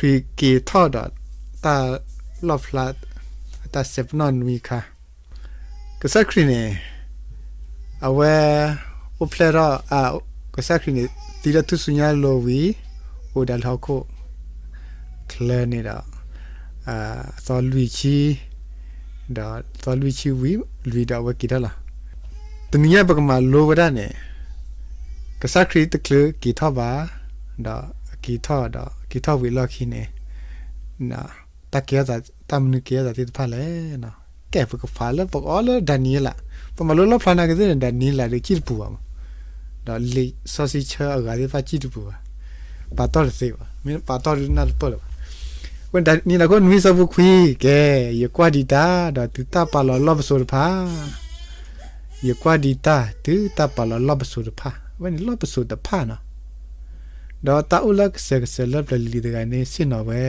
ကစၢ်ခရံာ်က့ၤထီၣ်ဒီး တၢ်လီၣ်ဖျါ တၢ်စဲးပနီၣ်နွံခါ, ကစၢ်ခရံာ်န့ၣ် အဝဲ အိၣ်ဖျဲၣ်ထီၣ် ကစၢ်ခရံာ်န့ၣ် သံလၢထူၣ်စုညါအလိၤဝံၤ အိၣ်ဒၣ်လၢဟီၣ်ခိၣ်ချၢန့ၣ်ဒီး အသီလွံၢ်ဆံ ဒီးသီလွံၢ်ဆံဝံၤလွံၢ်ဒီးအဝဲက့ၤထီၣ်လီၤ. တနံၤညါပကမၤလိဝဲဒၣ်န့ၣ် ကစၢ်ခရံာ်တချုးက့ၤထီၣ်ဘၣ်, ဒီးက့ၤထီၣ်ဒီး က့ၤထီၣ်ဝံၤအလီၢ်ခံန့ၣ် တၢ်ကဲထီၣ်သး တၢ်မနုၤကဲထီၣ်သးသ့ၣ်တဖၣ်လဲၣ်. ကဲ ပကဖးလၢပကအီလၢဒၤနံးယ့လး, ပမၤလိလီၣ်ဖျါနာ်က့သ့ၣ်န့ၣ် ဒၤနံးယ့လးဒီးကံၣ်တပူၤဘၣ်မး, ဒီးလံာ်စီဆှံဆၢအဂၤသ့ၣ်တဖၣ်ကံၣ်တပူၤဘၣ်, ပာ်တီၢ်တသ့ဘၣ်, မ့ၢ်ပာ်တီၢ်ဒုးနၢ်တပၢၢ်လၢၤဘၣ်. ဝဲဒၣ်ဒၤနံးယ့လးခိၣ်နွံဆၢဖိခွံ, ကဲ, ယကွၢ်ဒံးတၢ်, ဒီးတုၤတၢ်ပာ်လီၤလီၢ်ပစိာ်တဖၣ် ယကွၢ်ဒံးတၢ် တုၤတၢ်ပာ်လီၤလီၢ်ပစိာ်တဖၣ်, အဝဲန့ၣ်လီၢ်ပစိာ်တဖၣ်နီၤ, ဒီးတၢ်အိၣ်လၢကစၢၢ်ကစၢၢ်လၢပျၢၤလံၤလံၤတဂၤန့ၣ် ဆ့ၣ်နီၤဝဲ,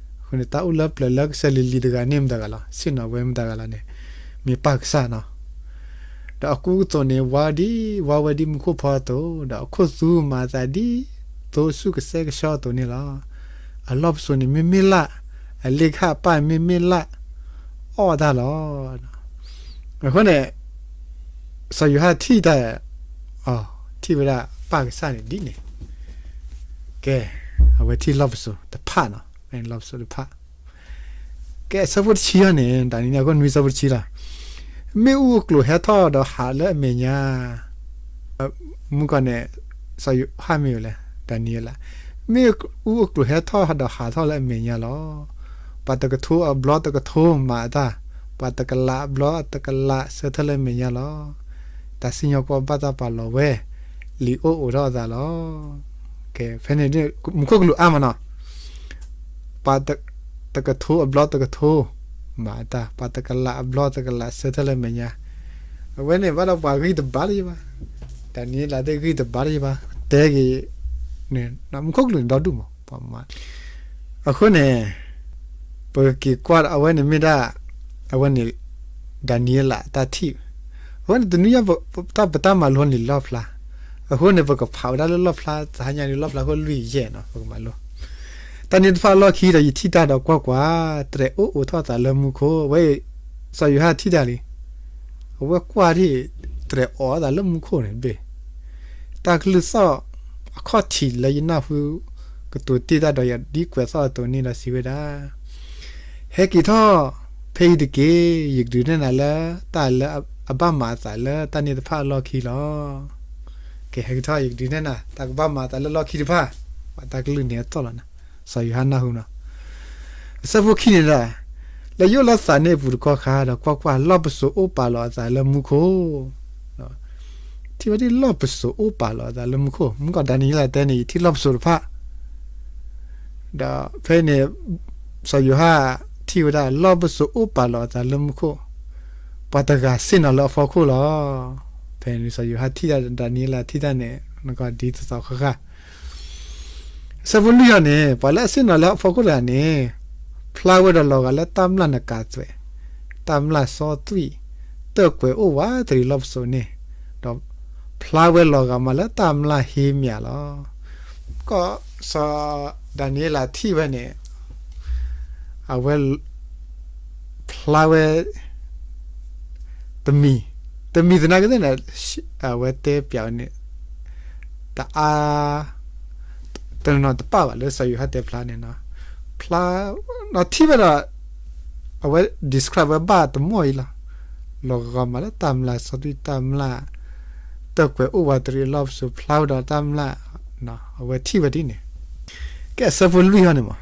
အဃိန့ၣ် တၢ်အိၣ်လၢပျၢၤလၢကစၢၢ်လံၤလံၤတဂၤန့ၣ်မတၤတဂၤလီၤ, ဆ့ၣ်နီၤဝဲမတၤတဂၤလီၤန့ၣ် မ့ၢ်ပၢ်ကစၢ်နီၤ, ဒီးအကူအသိးန့ၣ် ဝါဒ် ဝါဝဲဒ်မူခိၣ်ဖီအသိး, ဒီးအခိၣ်သူမၤအသးဒ်သိဆူၣ်ကဆှီကဆှီအသိးန့ၣ်လီၤ. အလီၢ်ပစိာ်န့ၣ်မ့မ့ၢ်လၢ်, အလ့ၣ်ခၣ်အပၢ်မ့မ့ၢ်လၢ်, အီၣ်တၢ်လီၤ. အဃိန့ၣ် စီၤယိၤဟၣ်ထံၣ်တၢ်, အ, ထံၣ်ဝဲဒၣ်ပၢ်ကစၢ်န့ၣ်ဒ်န့ၣ်, ကဲ, အဝဲထံၣ်လီၢ်ပစိာ်တဖၣ်နီၤ, လီၢ်ပစိာ်တဖၣ် ကဲ အဆၢဖိတဆံအံၤန့ၣ် ဒၤနံးယ့လးခိၣ်နွံဆၢဖိတဆံလီၤ. မ့ၣ်အူအကျိၤဟဲထီၣ်ဒီးဟးလၢအမဲာ်ညါ, မုၢ်ကီၢ်န့ၣ် စီၤယိၤဟၣ်မ့ၢ်ဝဲလဲၣ်, ဒၤနံးယ့လး, မ့ၣ်အူအကျိၤဟဲထီၣ်ဒီးဟးထီၣ်လၢအမဲာ်ညါလီၤ. ပှၤတကထိအဘျီတကထိမၤအတၢ်, ပှၤတကလးအဘျီတကလးဆၢထၢၣ်လၢအမဲာ်ညါလီၤ. တၢ်စံၣ်ညီၣ်ကွီၢ်ဘၣ်တၢ်ပာ်လီၤဝဲ, လံာ်အိၣ်အိးထီၣ်အသးလီၤ. ကဲ ဖဲန့ၣ် မူခိၣ်ကလူးအါမးနီၤ, ပှၤတကထိအဘျီတကထိမၤအတၢ်, ပှၤတကလးအဘျီတကလးဆၢထၢၣ်လၢအမဲာ်ညါ, အဝဲန့ၣ်ဘၣ်ဒီးပှၤဂံၢ်တဘါတယံာ်ဘၣ်, ဒၤနံးယ့လးသ့ၣ်ဂံၢ်တဘါတယံာ်ဘၣ်, တဲက့ၤန့ၣ် မူခိၣ်ကလူးန့ၣ်ဒီဒူၣ်မး, ပှၤမၤ အဃိန့ၣ် ပကက့ၤကွၢ်ဒီးအဝဲန့ၣ်မ့ၢ်ဒၣ်, အဝဲန့ၣ် ဒၤနံးယ့လးတၢ်ထံၣ်, အဃိန့ၣ် တနွံညါ တၢ်ပတၢ်မၤလိန့ၣ်လီၣ်ဖျါ, အဃိန့ၣ် ပကဖးဝဲဒၣ်လၢလီၣ်ဖျါ တဟါညါန့ၣ် လီၣ်ဖျါခိၣ်လွံၢ်ယဲၢ်နီၤ ပကမၤလိ တၢ်န့ၣ်တဖၣ်အလီၢ်ခံဒီး ယထံၣ်တၢ်ဒီးကွၢ်ကွၢ်, တြဲၤအိၣ်အိးထီၣ်သးလၢမူခိၣ်, အဝဲ စီၤယိၤဟၣ်ထံၣ်တၢ်လံ, အဝဲကွၢ်ထံၣ် တြဲၤအိးသးလၢမူခိၣ်န့ၣ်တဘ့ၣ်, တၢ်ကလုၢ်သီၣ်အခီၣ်ထံးလၢယနၢ်ဟူ ကတိၤတ့ၢ်တၢ်ဒီးယၤဒ်ကွဲးသီၣ်အသိးန့ၣ်ဒီးစံးဝဲဒၣ်, ဟဲက့ၤထီၣ်ဖဲအံၤတက့ၢ်, ယကဒုးနဲၣ်နၤလၢတၢ်လၢအဘၣ်မၤအသးလၢတၢ်န့ၣ်တဖၣ်အလီၢ်ခံလီၤ. ကဲ ဟဲက့ၤထီၣ် ယကဒုးနဲၣ်နၤ တၢ်ကဘၣ်မၤအသးလၢလီၢ်ခံတဖၣ်, ပှၤတၢ်ကလုၢ်န့ၣ်အသီၣ်လီၤနၤ, စီၤယိၤဟၣ်နၢ်ဟူနီၤ အဆၢဖိခံန့ၣ်ဒီး, လၢယအိၣ်လၢသးန့ၣ်အပူၤတကီၢ်ခါ ဒီးကွၢ်ကွၢ်, လီၢ်ပစိာ်အိၣ်ပာ်လီၤအသးလၢမူခိၣ်, ထံၣ်ဝဲဒၣ်လီၢ်ပစိာ်အိၣ်ပာ်လီၤအသးလၢမူခိၣ်, မုၢ်ကီၢ်ဒၤနံးယ့လးတဲန့ၣ် ယထံၣ်လီၢ်ပစိာ်တဖၣ်, ဒီးဖဲန့ၣ် စီၤယိၤဟၣ်ထံၣ်ဝဲဒၣ် လီၢ်ပစိာ်အိၣ်ပာ်လီၤအသးလၢမူခိၣ်, ပှၤတဂၤဆ့ၣ်နီၤလၢအဖီခိၣ်လီၤ. ဖဲန့ၣ်စီၤယိၤဟၣ်ထံၣ်တၢ် ဒၤနံးယ့လးထံၣ်တၢ်န့ၣ် နကီၢ်ဒ်သိးသိးဃၣ်ဃၣ် အဆၢဖိလွံၢ်အံၤန့ၣ် ပှၤလၢအဆ့ၣ်နီၤလၢအဖီခိၣ်တဂၤန့ၣ်, ဖျါဝဲဒီးလီၤဂာ်လၢတၢ်မျၢ်နကးသွဲး, တၢ်မျၢ်စီသွံၣ်, တၢၣ်ကွဲၤအိၣ်ဝးတရံးလီၢ်ပစိာ်န့ၣ်, ဒီးဖျါဝဲလီၤဂာ်မးလၢတၢ်မျၢ်ဟ့မၠးလီၤ. ကီၢ်စီၤဒၤနံးယ့လးထံၣ်ဝဲန့ၣ် အဝဲ ဖျါဝဲ တမံၤ, တမံၤသနာ်က့သ့ၣ်န့ၣ် အဝဲတဲပျးဝဲန့ၣ် တအါ တနီၤတပၣ်ဘၣ် လၢစီၤယိၤဟၣ်တဲဖျါန့ၣ်နီၤ. ဖျါ ဒီးထံၣ်ဝဲဒီး အဝဲ describe ဝဲဘၣ်တမီၢ်အံၤလီၤ. လီၤဂာ်မးလၢတၢ်မျၢ်စီသွံၣ် တၢ်မျၢ် တၢၣ်ကွဲၤအိၣ်ဝးတရံးလီၢ်ပစိာ် ဖျါဝဲဒီးတၢ်မျၢ် အဝဲထံၣ်ဝဲဒ်န့ၣ်. ကဲ အဆၢဖိလွံၢ်ဟီန့ၣ်မး,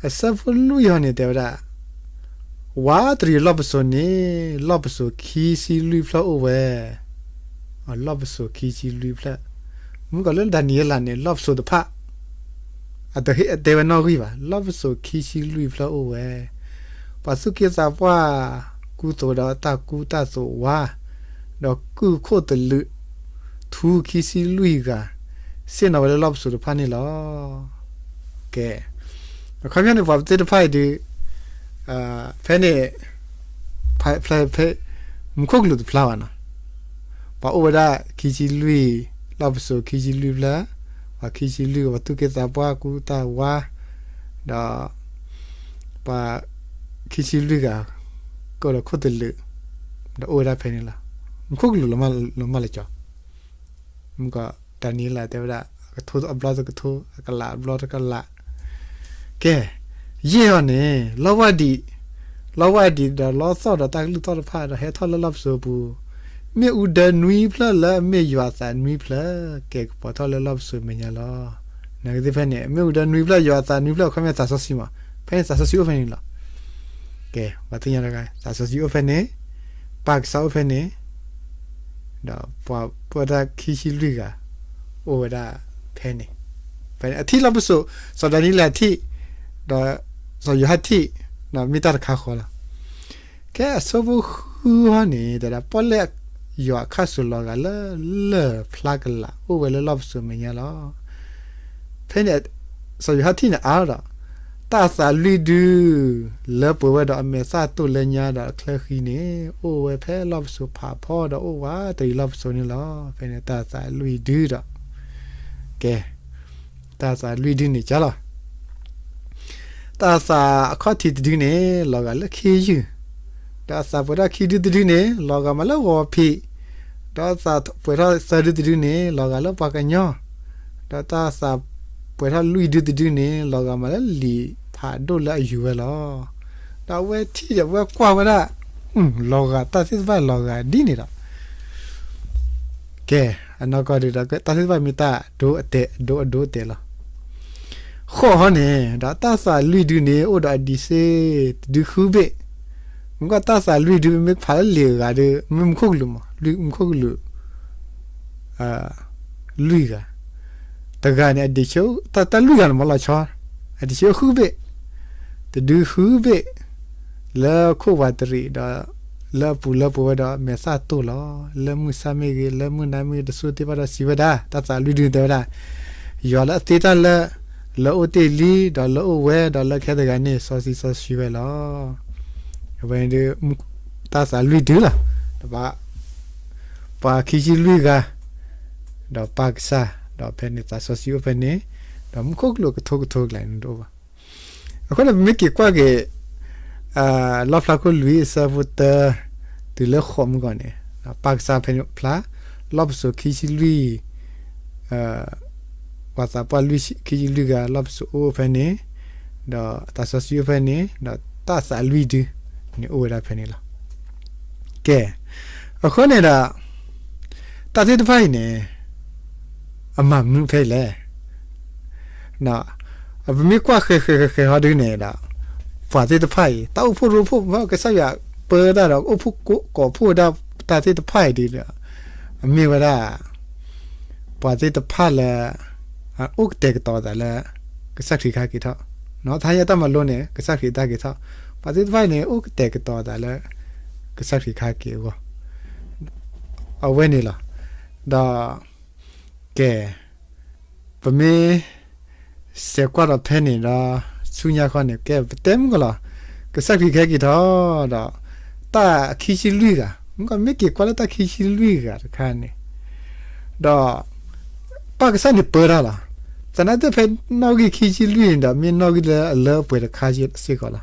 အဆၢဖိလွံၢ်ဟီန့ၣ် တဲဝဲဒၣ် ဝးတရံးလီၢ်ပစိာ်န့ၣ် လီၢ်ပစိာ်ခံဆံလွံၢ်ဖျၢၣ်အိၣ်ဝဲ, လီၢ်ပစိာ်ခံဆံလွံၢ်ဖျၢၣ်, မုၢ်ကီၢ်လၢဒၤနံးယ့လးန့ၣ် လီၢ်ပစိာ်တဖၣ် အတဟ့ၣ်အတဲဝဲနီၣ်ဂံၢ်ဘၣ်, လီၢ်ပစိာ်ခံဆံလွံၢ်ဖျၢၣ်အိၣ်ဝဲ, ပှၤသူၣ်က့သးပှၢ်ကူသိးဒီးတၢ်ကူတၢ်သိးဝါ, ဒီးကုၢ်ခိၣ်သလုး ထူခံဆံလွံၢ်ဂၤ ဆ့ၣ်နီၤဝဲလၢလီၢ်ပစိာ်တဖၣ်န့ၣ်လီၤ. ကဲ အခီပညီန့ၣ် ပှၤသ့ၣ်တဖၣ်အံၤဒုး ဖဲန့ၣ် ဖဲ ဖဲ မူခိၣ်ကလူးတဖျါဘၣ်နီၤ, ပှၤအိၣ်ဝဲဒၣ်ခံဆံလွံၢ်, လီၢ်ပစိာ်ခံဆံလွံၢ်ဖျၢၣ်, ပှၤခံဆံလွံၢ် ပှၤသူၣ်က့သးပှၢ်ကူတၢ်ဝါ ဒီး ပှၤခံဆံလွံၢ်ဂၤ ကအိၣ်ဒီးခိၣ်သလုး ဒီးအိၣ်ဝဲဒၣ်ဖဲန့ၣ်လီၤ. မူခိၣ်ကလူးလီၤမၢ်လၢကၠီၤ မ့ၢ်ကီး ဒၤနံးယ့လးတဲဝဲဒၣ် အကထိအဘျီတကထိ အကလးအဘျီတကလး. ကဲ, ယဲၢ်အီၤန့ၣ် လီဝၢ်ဒံး, လီဝၢ်ဒံးဒီးလီသီၣ်ဒီးတၢ်ကလုၢ်သီၣ်တဖၣ်ဒီးဟဲထီၣ်လၢလီၢ်ပစိၤအပူၤ, မ့ၣ်အူဒၢနွံဖျၢၣ်လၢအမ့ၢ်ယွၤအသးနွံဖျၢၣ် ကဲၤကပီၤထီၣ်လၢလီၢ်ပစိၤမဲာ်ညါလီၤ. နာ်က့သ့ၣ်ဖဲန့ၣ် မ့ၣ်အူဒၢနွံဖျၢၣ် ယွၤအသးနွံဖျၢၣ် အခီပညီသးစီဆှံမး, ဖဲန့ၣ်သးစီဆှံအိၣ်ဖဲန့ၣ်လီၤ. ကဲ, ပှၤသ့ၣ်ညါတဂၤ သးစီဆှံအိၣ်ဖဲန့ၣ်, ပၢ်ကစၢ်အိၣ်ဖဲန့ၣ် ဒီးပှၤဖှီၣ်တၢ်ခံဆံလွံၢ်ဂၤ အိၣ်ဝဲဒၣ်ဖဲန့ၣ်, ဖဲန့ၣ် အထံၣ်လီၢ်ပစိာ်, စီၤဒၤနံးယ့လးထံၣ်, ဒီးစီၤယိၤဟၣ်ထံၣ်, ဒီးမ့ၢ်တၢ်တခါဃီလီၤ. ကဲအဆၢဖိဃုဟီန့ၣ် တဲဒၣ် ပီၣ်လဲၣ်ယွၤအခၣ်စိၤလီၤဂာ်လၢလၢၢ်ဖျါကလး အိၣ်ဝဲလၢလီၢ်ပစိာ်မဲာ်ညါလီၤ. ဖဲန့ၣ် စီၤယိၤဟၣ်ထံၣ်န့ၣ်အါဒီး တၢ်သးလွံၢ်ဒု လၢပှဲၤဝဲဒီးအမဲာ်သၣ်တိၢ်လၢညါဒီးအချၢဃံန့ၣ် အိၣ်ဝဲဖဲလီၢ်ပစိာ်ဖးဖီဒီးအိၣ်ဝးတရံးလီၢ်ပစိာ်န့ၣ်လီၤ. ဖဲန့ၣ်တၢ်သးလွံၢ်ဒုဒီး ကဲ တၢ်သးလွံၢ်ဒုန့ၣ်ကၢ်လီၤ. တၢ်သးအခီၣ်ထံးတဒုန့ၣ် လီၤဂာ်လၢခ့ယုၢ်, ဒီးအသးပှဲၤထီၣ်ခံဒုတဒုန့ၣ် လီၤဂာ်မးလၢဂီၤဖံး, ဒီးအသးပှဲၤထီၣ်သၢဒုတဒုန့ၣ် လီၤဂာ်လၢပှၤကညီ, ဒီးတၢ်သးပှဲၤထီၣ်လွံၢ်ဒုတဒုန့ၣ် လီၤဂာ်မးလၢလံာ်ဖးဒိၣ်လၢအယူၤဝဲလီၤ. ဒီးအဝဲထံၣ်ဒီးအဝဲကွၢ်ဝဲဒၣ် လီၤဂာ်တၢ်သ့ၣ်တဖၣ်လီၤဂာ်ဒ်န့ၣ်ဒီး ကဲ အနီၢ်ကီၢ်ဒုးဒီး တၢ်သ့ၣ်တဖၣ်မ့ၢ်တၢ်ဒိအတဲာ် ဒိအဒိအတဲာ်လီၤ. ဃိးဟီန့ၣ် ဒီးတၢ်သးလွံၢ်ဒုန့ၣ် အိၣ်ဒီးအဒံးစ့တဒုဃုဘ့ၣ်, မ့ၢ်ကွၢ်တၢ်သးလွံၢ်ဒု မ့ၢ်ဖးလၢလံာ်အဂၤဒီး မ့ၢ်မူခိၣ်ကလူးမး မူခိၣ်ကလူး လွံၢ်ဂၤ, တဂၤန့ၣ် အဒံးဆ့ တၢ်လွံၢ်ဂၤန့ၣ်မးလီၤဆီ, အဒံးဆ့ဃုဘ့ၣ်, တဒုဃုဘ့ၣ်, လၢခိၣ်ဝးတရံးဒီး လၢအပူၤလၢပှဲၤဝဲဒီးမဲာ်သၣ်တိၢ်လီၤ. လၢမုၢ်ဆါမ့ၢ်ဂ့ၤ လၢမုၢ်နၤမ့ၢ်ဂ့ၤ တစိၤသ့ၣ်တဖၣ်ဒီးစံးဝဲဒၣ် တၢ်သးလွံၢ်ဒုန့ၣ်တဲဝဲဒၣ် ယွၤလၢအသ့တၢ်လၢ လၢအိၣ်တ့ၢ်လံ ဒီးလၢအိၣ်ဝဲ ဒီးလၢခဲတဂၤန့ၣ် စီဆှံစီဆှံဝဲလီၤ. အဝဲန့ၣ်ဒုး တၢ်သးလွံၢ်ဒုလီၤ. ဒီး ပှၤခံဆံလွံၢ်ဂၤ, ဒီးပၢ်ကစၢ်, ဒီးဖဲန့ၣ်သးစီဆှံအိၣ်ဖဲန့ၣ်, ဒီးမူခိၣ်ကလူးကထိကထိကလဲာ်န့ၣ်တအိၣ်ဘၣ်. အဃိန့ၣ် ပမ့ၢ်က့ၤကွၢ်က့ၤ လီၣ်ဖျါခိၣ်လွံၢ်အဆၢဖိတၢ တုၤလၢဃိးမုၢ်ဂီၢ်န့ၣ်, ပၢ်ကစၢ်ဖဲန့ၣ်ဖျါ, လီၣ်ပစိာ်ခံဆံလွံၢ် ပှၤသးပှၢ်လွံၢ်ခံဆံလွံၢ်ဂၤ လီၣ်ပစိာ်အိၣ်ဖဲန့ၣ်, ဒီးသးစီဆှံအိၣ်ဖဲန့ၣ်, ဒီးတၢ်သးလွံၢ်ဒုန့ၣ်အိၣ်ဝဲဒၣ်ဖဲန့ၣ်လီၤ. ကဲ, အဃိန့ၣ်ဒီး တၢ်သ့ၣ်တဖၣ်အံၤန့ၣ် အမၤမနုၤဖဲအံၤလဲၣ်. ပမ့ၢ်ကွၢ်ဃဲၤဃဲၤဃဲၤဃဲၤဟီဒုန့ၣ်ဒီး ပှၤသ့ၣ်တဖၣ်အံၤ တၢ်အိၣ်ဖှိၣ်ရိဖှိၣ် ကစၢ်ယွၤပၢတၢ်ဒီး အိၣ်ဖှိၣ်ကိးဖှိၣ်ဝဲဒၣ်တၢ်သ့ၣ်တဖၣ်အံၤဒုဒီး အမ့ၢ်ဝဲဒၣ် ပှၤသ့ၣ်တဖၣ်လၢ အိၣ်ကတဲာ်ကတီၤအသးလၢ ကစၢ်ခရံာ်ခါက့ၤထီၣ်, တဟါညါတၢ်မၤလိန့ၣ် ကစၢ်ခရံာ်တၢ်က့ၤထီၣ်, ပှၤသ့ၣ်တဖၣ်အံၤန့ၣ် အိၣ်ကတဲာ်ကတီၤအသးလၢ ကစၢ်ခရံာ်ခါက့ၤအဂီၢ် အဝဲန့ၣ်လီၤ. ဒီး ကဲ, ပမ့ၢ် စဲးကွၢ်ဒီးဖဲန့ၣ်ဒီး ဆူညါခီန့ၣ် ကဲပတဲမုၢ်ကီၢ်လီၤ. ကစၢ်ခရံာ်ကဟဲက့ၤထီၣ်ဒီး တၢ်ခံဆံလွံၢ်ဂၤ, မ့ၢ်ကီၢ်မ့ၢ်က့ၤကွၢ်လၢတၢ်ခံဆံလွံၢ်ဂၤတခါန့ၣ်, ဒီး ပၢ်ကစၢ်န့ၣ်ပၢတၢ်လီၤ. သနာ်က့ဖဲနီၣ်ဂံၢ်ခံဆံလွံၢ်န့ၣ်ဒီး မ့ၢ်နီၣ်ဂံၢ်လၢအလၢအပှဲၤတခါစ့ၢ်ကီးလီၤ.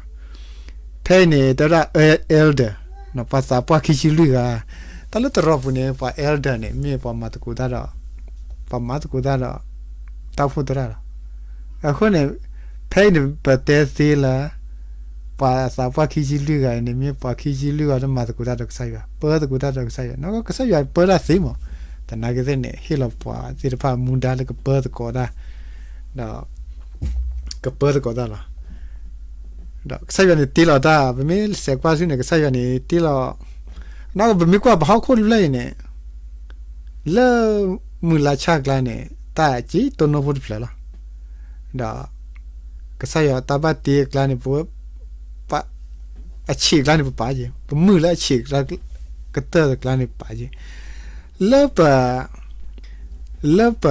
ဖဲအံၤန့ၣ် တဲဝဲဒၣ် elder, ပှၤသးပှၢ်ခံဆံလွံၢ်ဂၤ, တၢ်လၢတရီးပူၤန့ၣ် ပှၤ elder န့ၣ် မ့ၢ်ပှၤမၤသကိးတၢ်ဒီး, ပှၤမၤသကိးတၢ်ဒီး တၢ်အိၣ်ဖှိၣ်သရၣ်လီၤ. အဃိန့ၣ် ဖဲအံၤန့ၣ် ပတဲသ့လၢ ပှၤသးပှၢ်ခံဆံလွံၢ်ဂၤန့ၣ် မ့ၢ်ပှၤခံဆံလွံၢ်ဂၤလၢမၤသကိးတၢ်ဒီးကစၢ်ယွၤ, ပၢသကိးတၢ်ဒီးကစၢ်ယွၤ, နီၢ်ကီၢ်ကစၢ်ယွၤပၢတၢ်သ့မး, သနာ်က့သ့ၣ်န့ၣ် ဟ့ၣ်လီၤပှၤသ့ၣ်တဖၣ်မူဒါလၢကပၢသကိးတၢ်, ဒီး ကပၢသကိးတၢ်လီၤ. ဒီးကစၢ်ယွၤန့ၣ်တ့လီၤတၢ်, ပမ့ၢ်စဲးကွၢ်ဆူန့ၣ် ကစၢ်ယွၤန့ၣ်တ့လီၤ, နီၢ်ကီၢ်ပမ့ၢ်ကွၢ်ပဟီၣ်ခိၣ်တဖျၢၣ်အံၤန့ၣ် လၢမုၢ်လါဆၣ်ကျါန့ၣ် တၢ်စံၣ်တိၢ်နီၢ်ဖိတဖျၢၣ်လီၤ. ဒီး ကစၢ်ယွၤတၢ်ဘၣ်တ့အကျါန့ၣ် ပဝဲ ပ အဆံးအကျါန့ၣ်ပပာ်က့ၤ, ပမုၢ်လၢအဆံးအကျါ ကတၢၢ်တကျါန့ၣ်ပပာ်က့ၤ, လၢပ လၢပ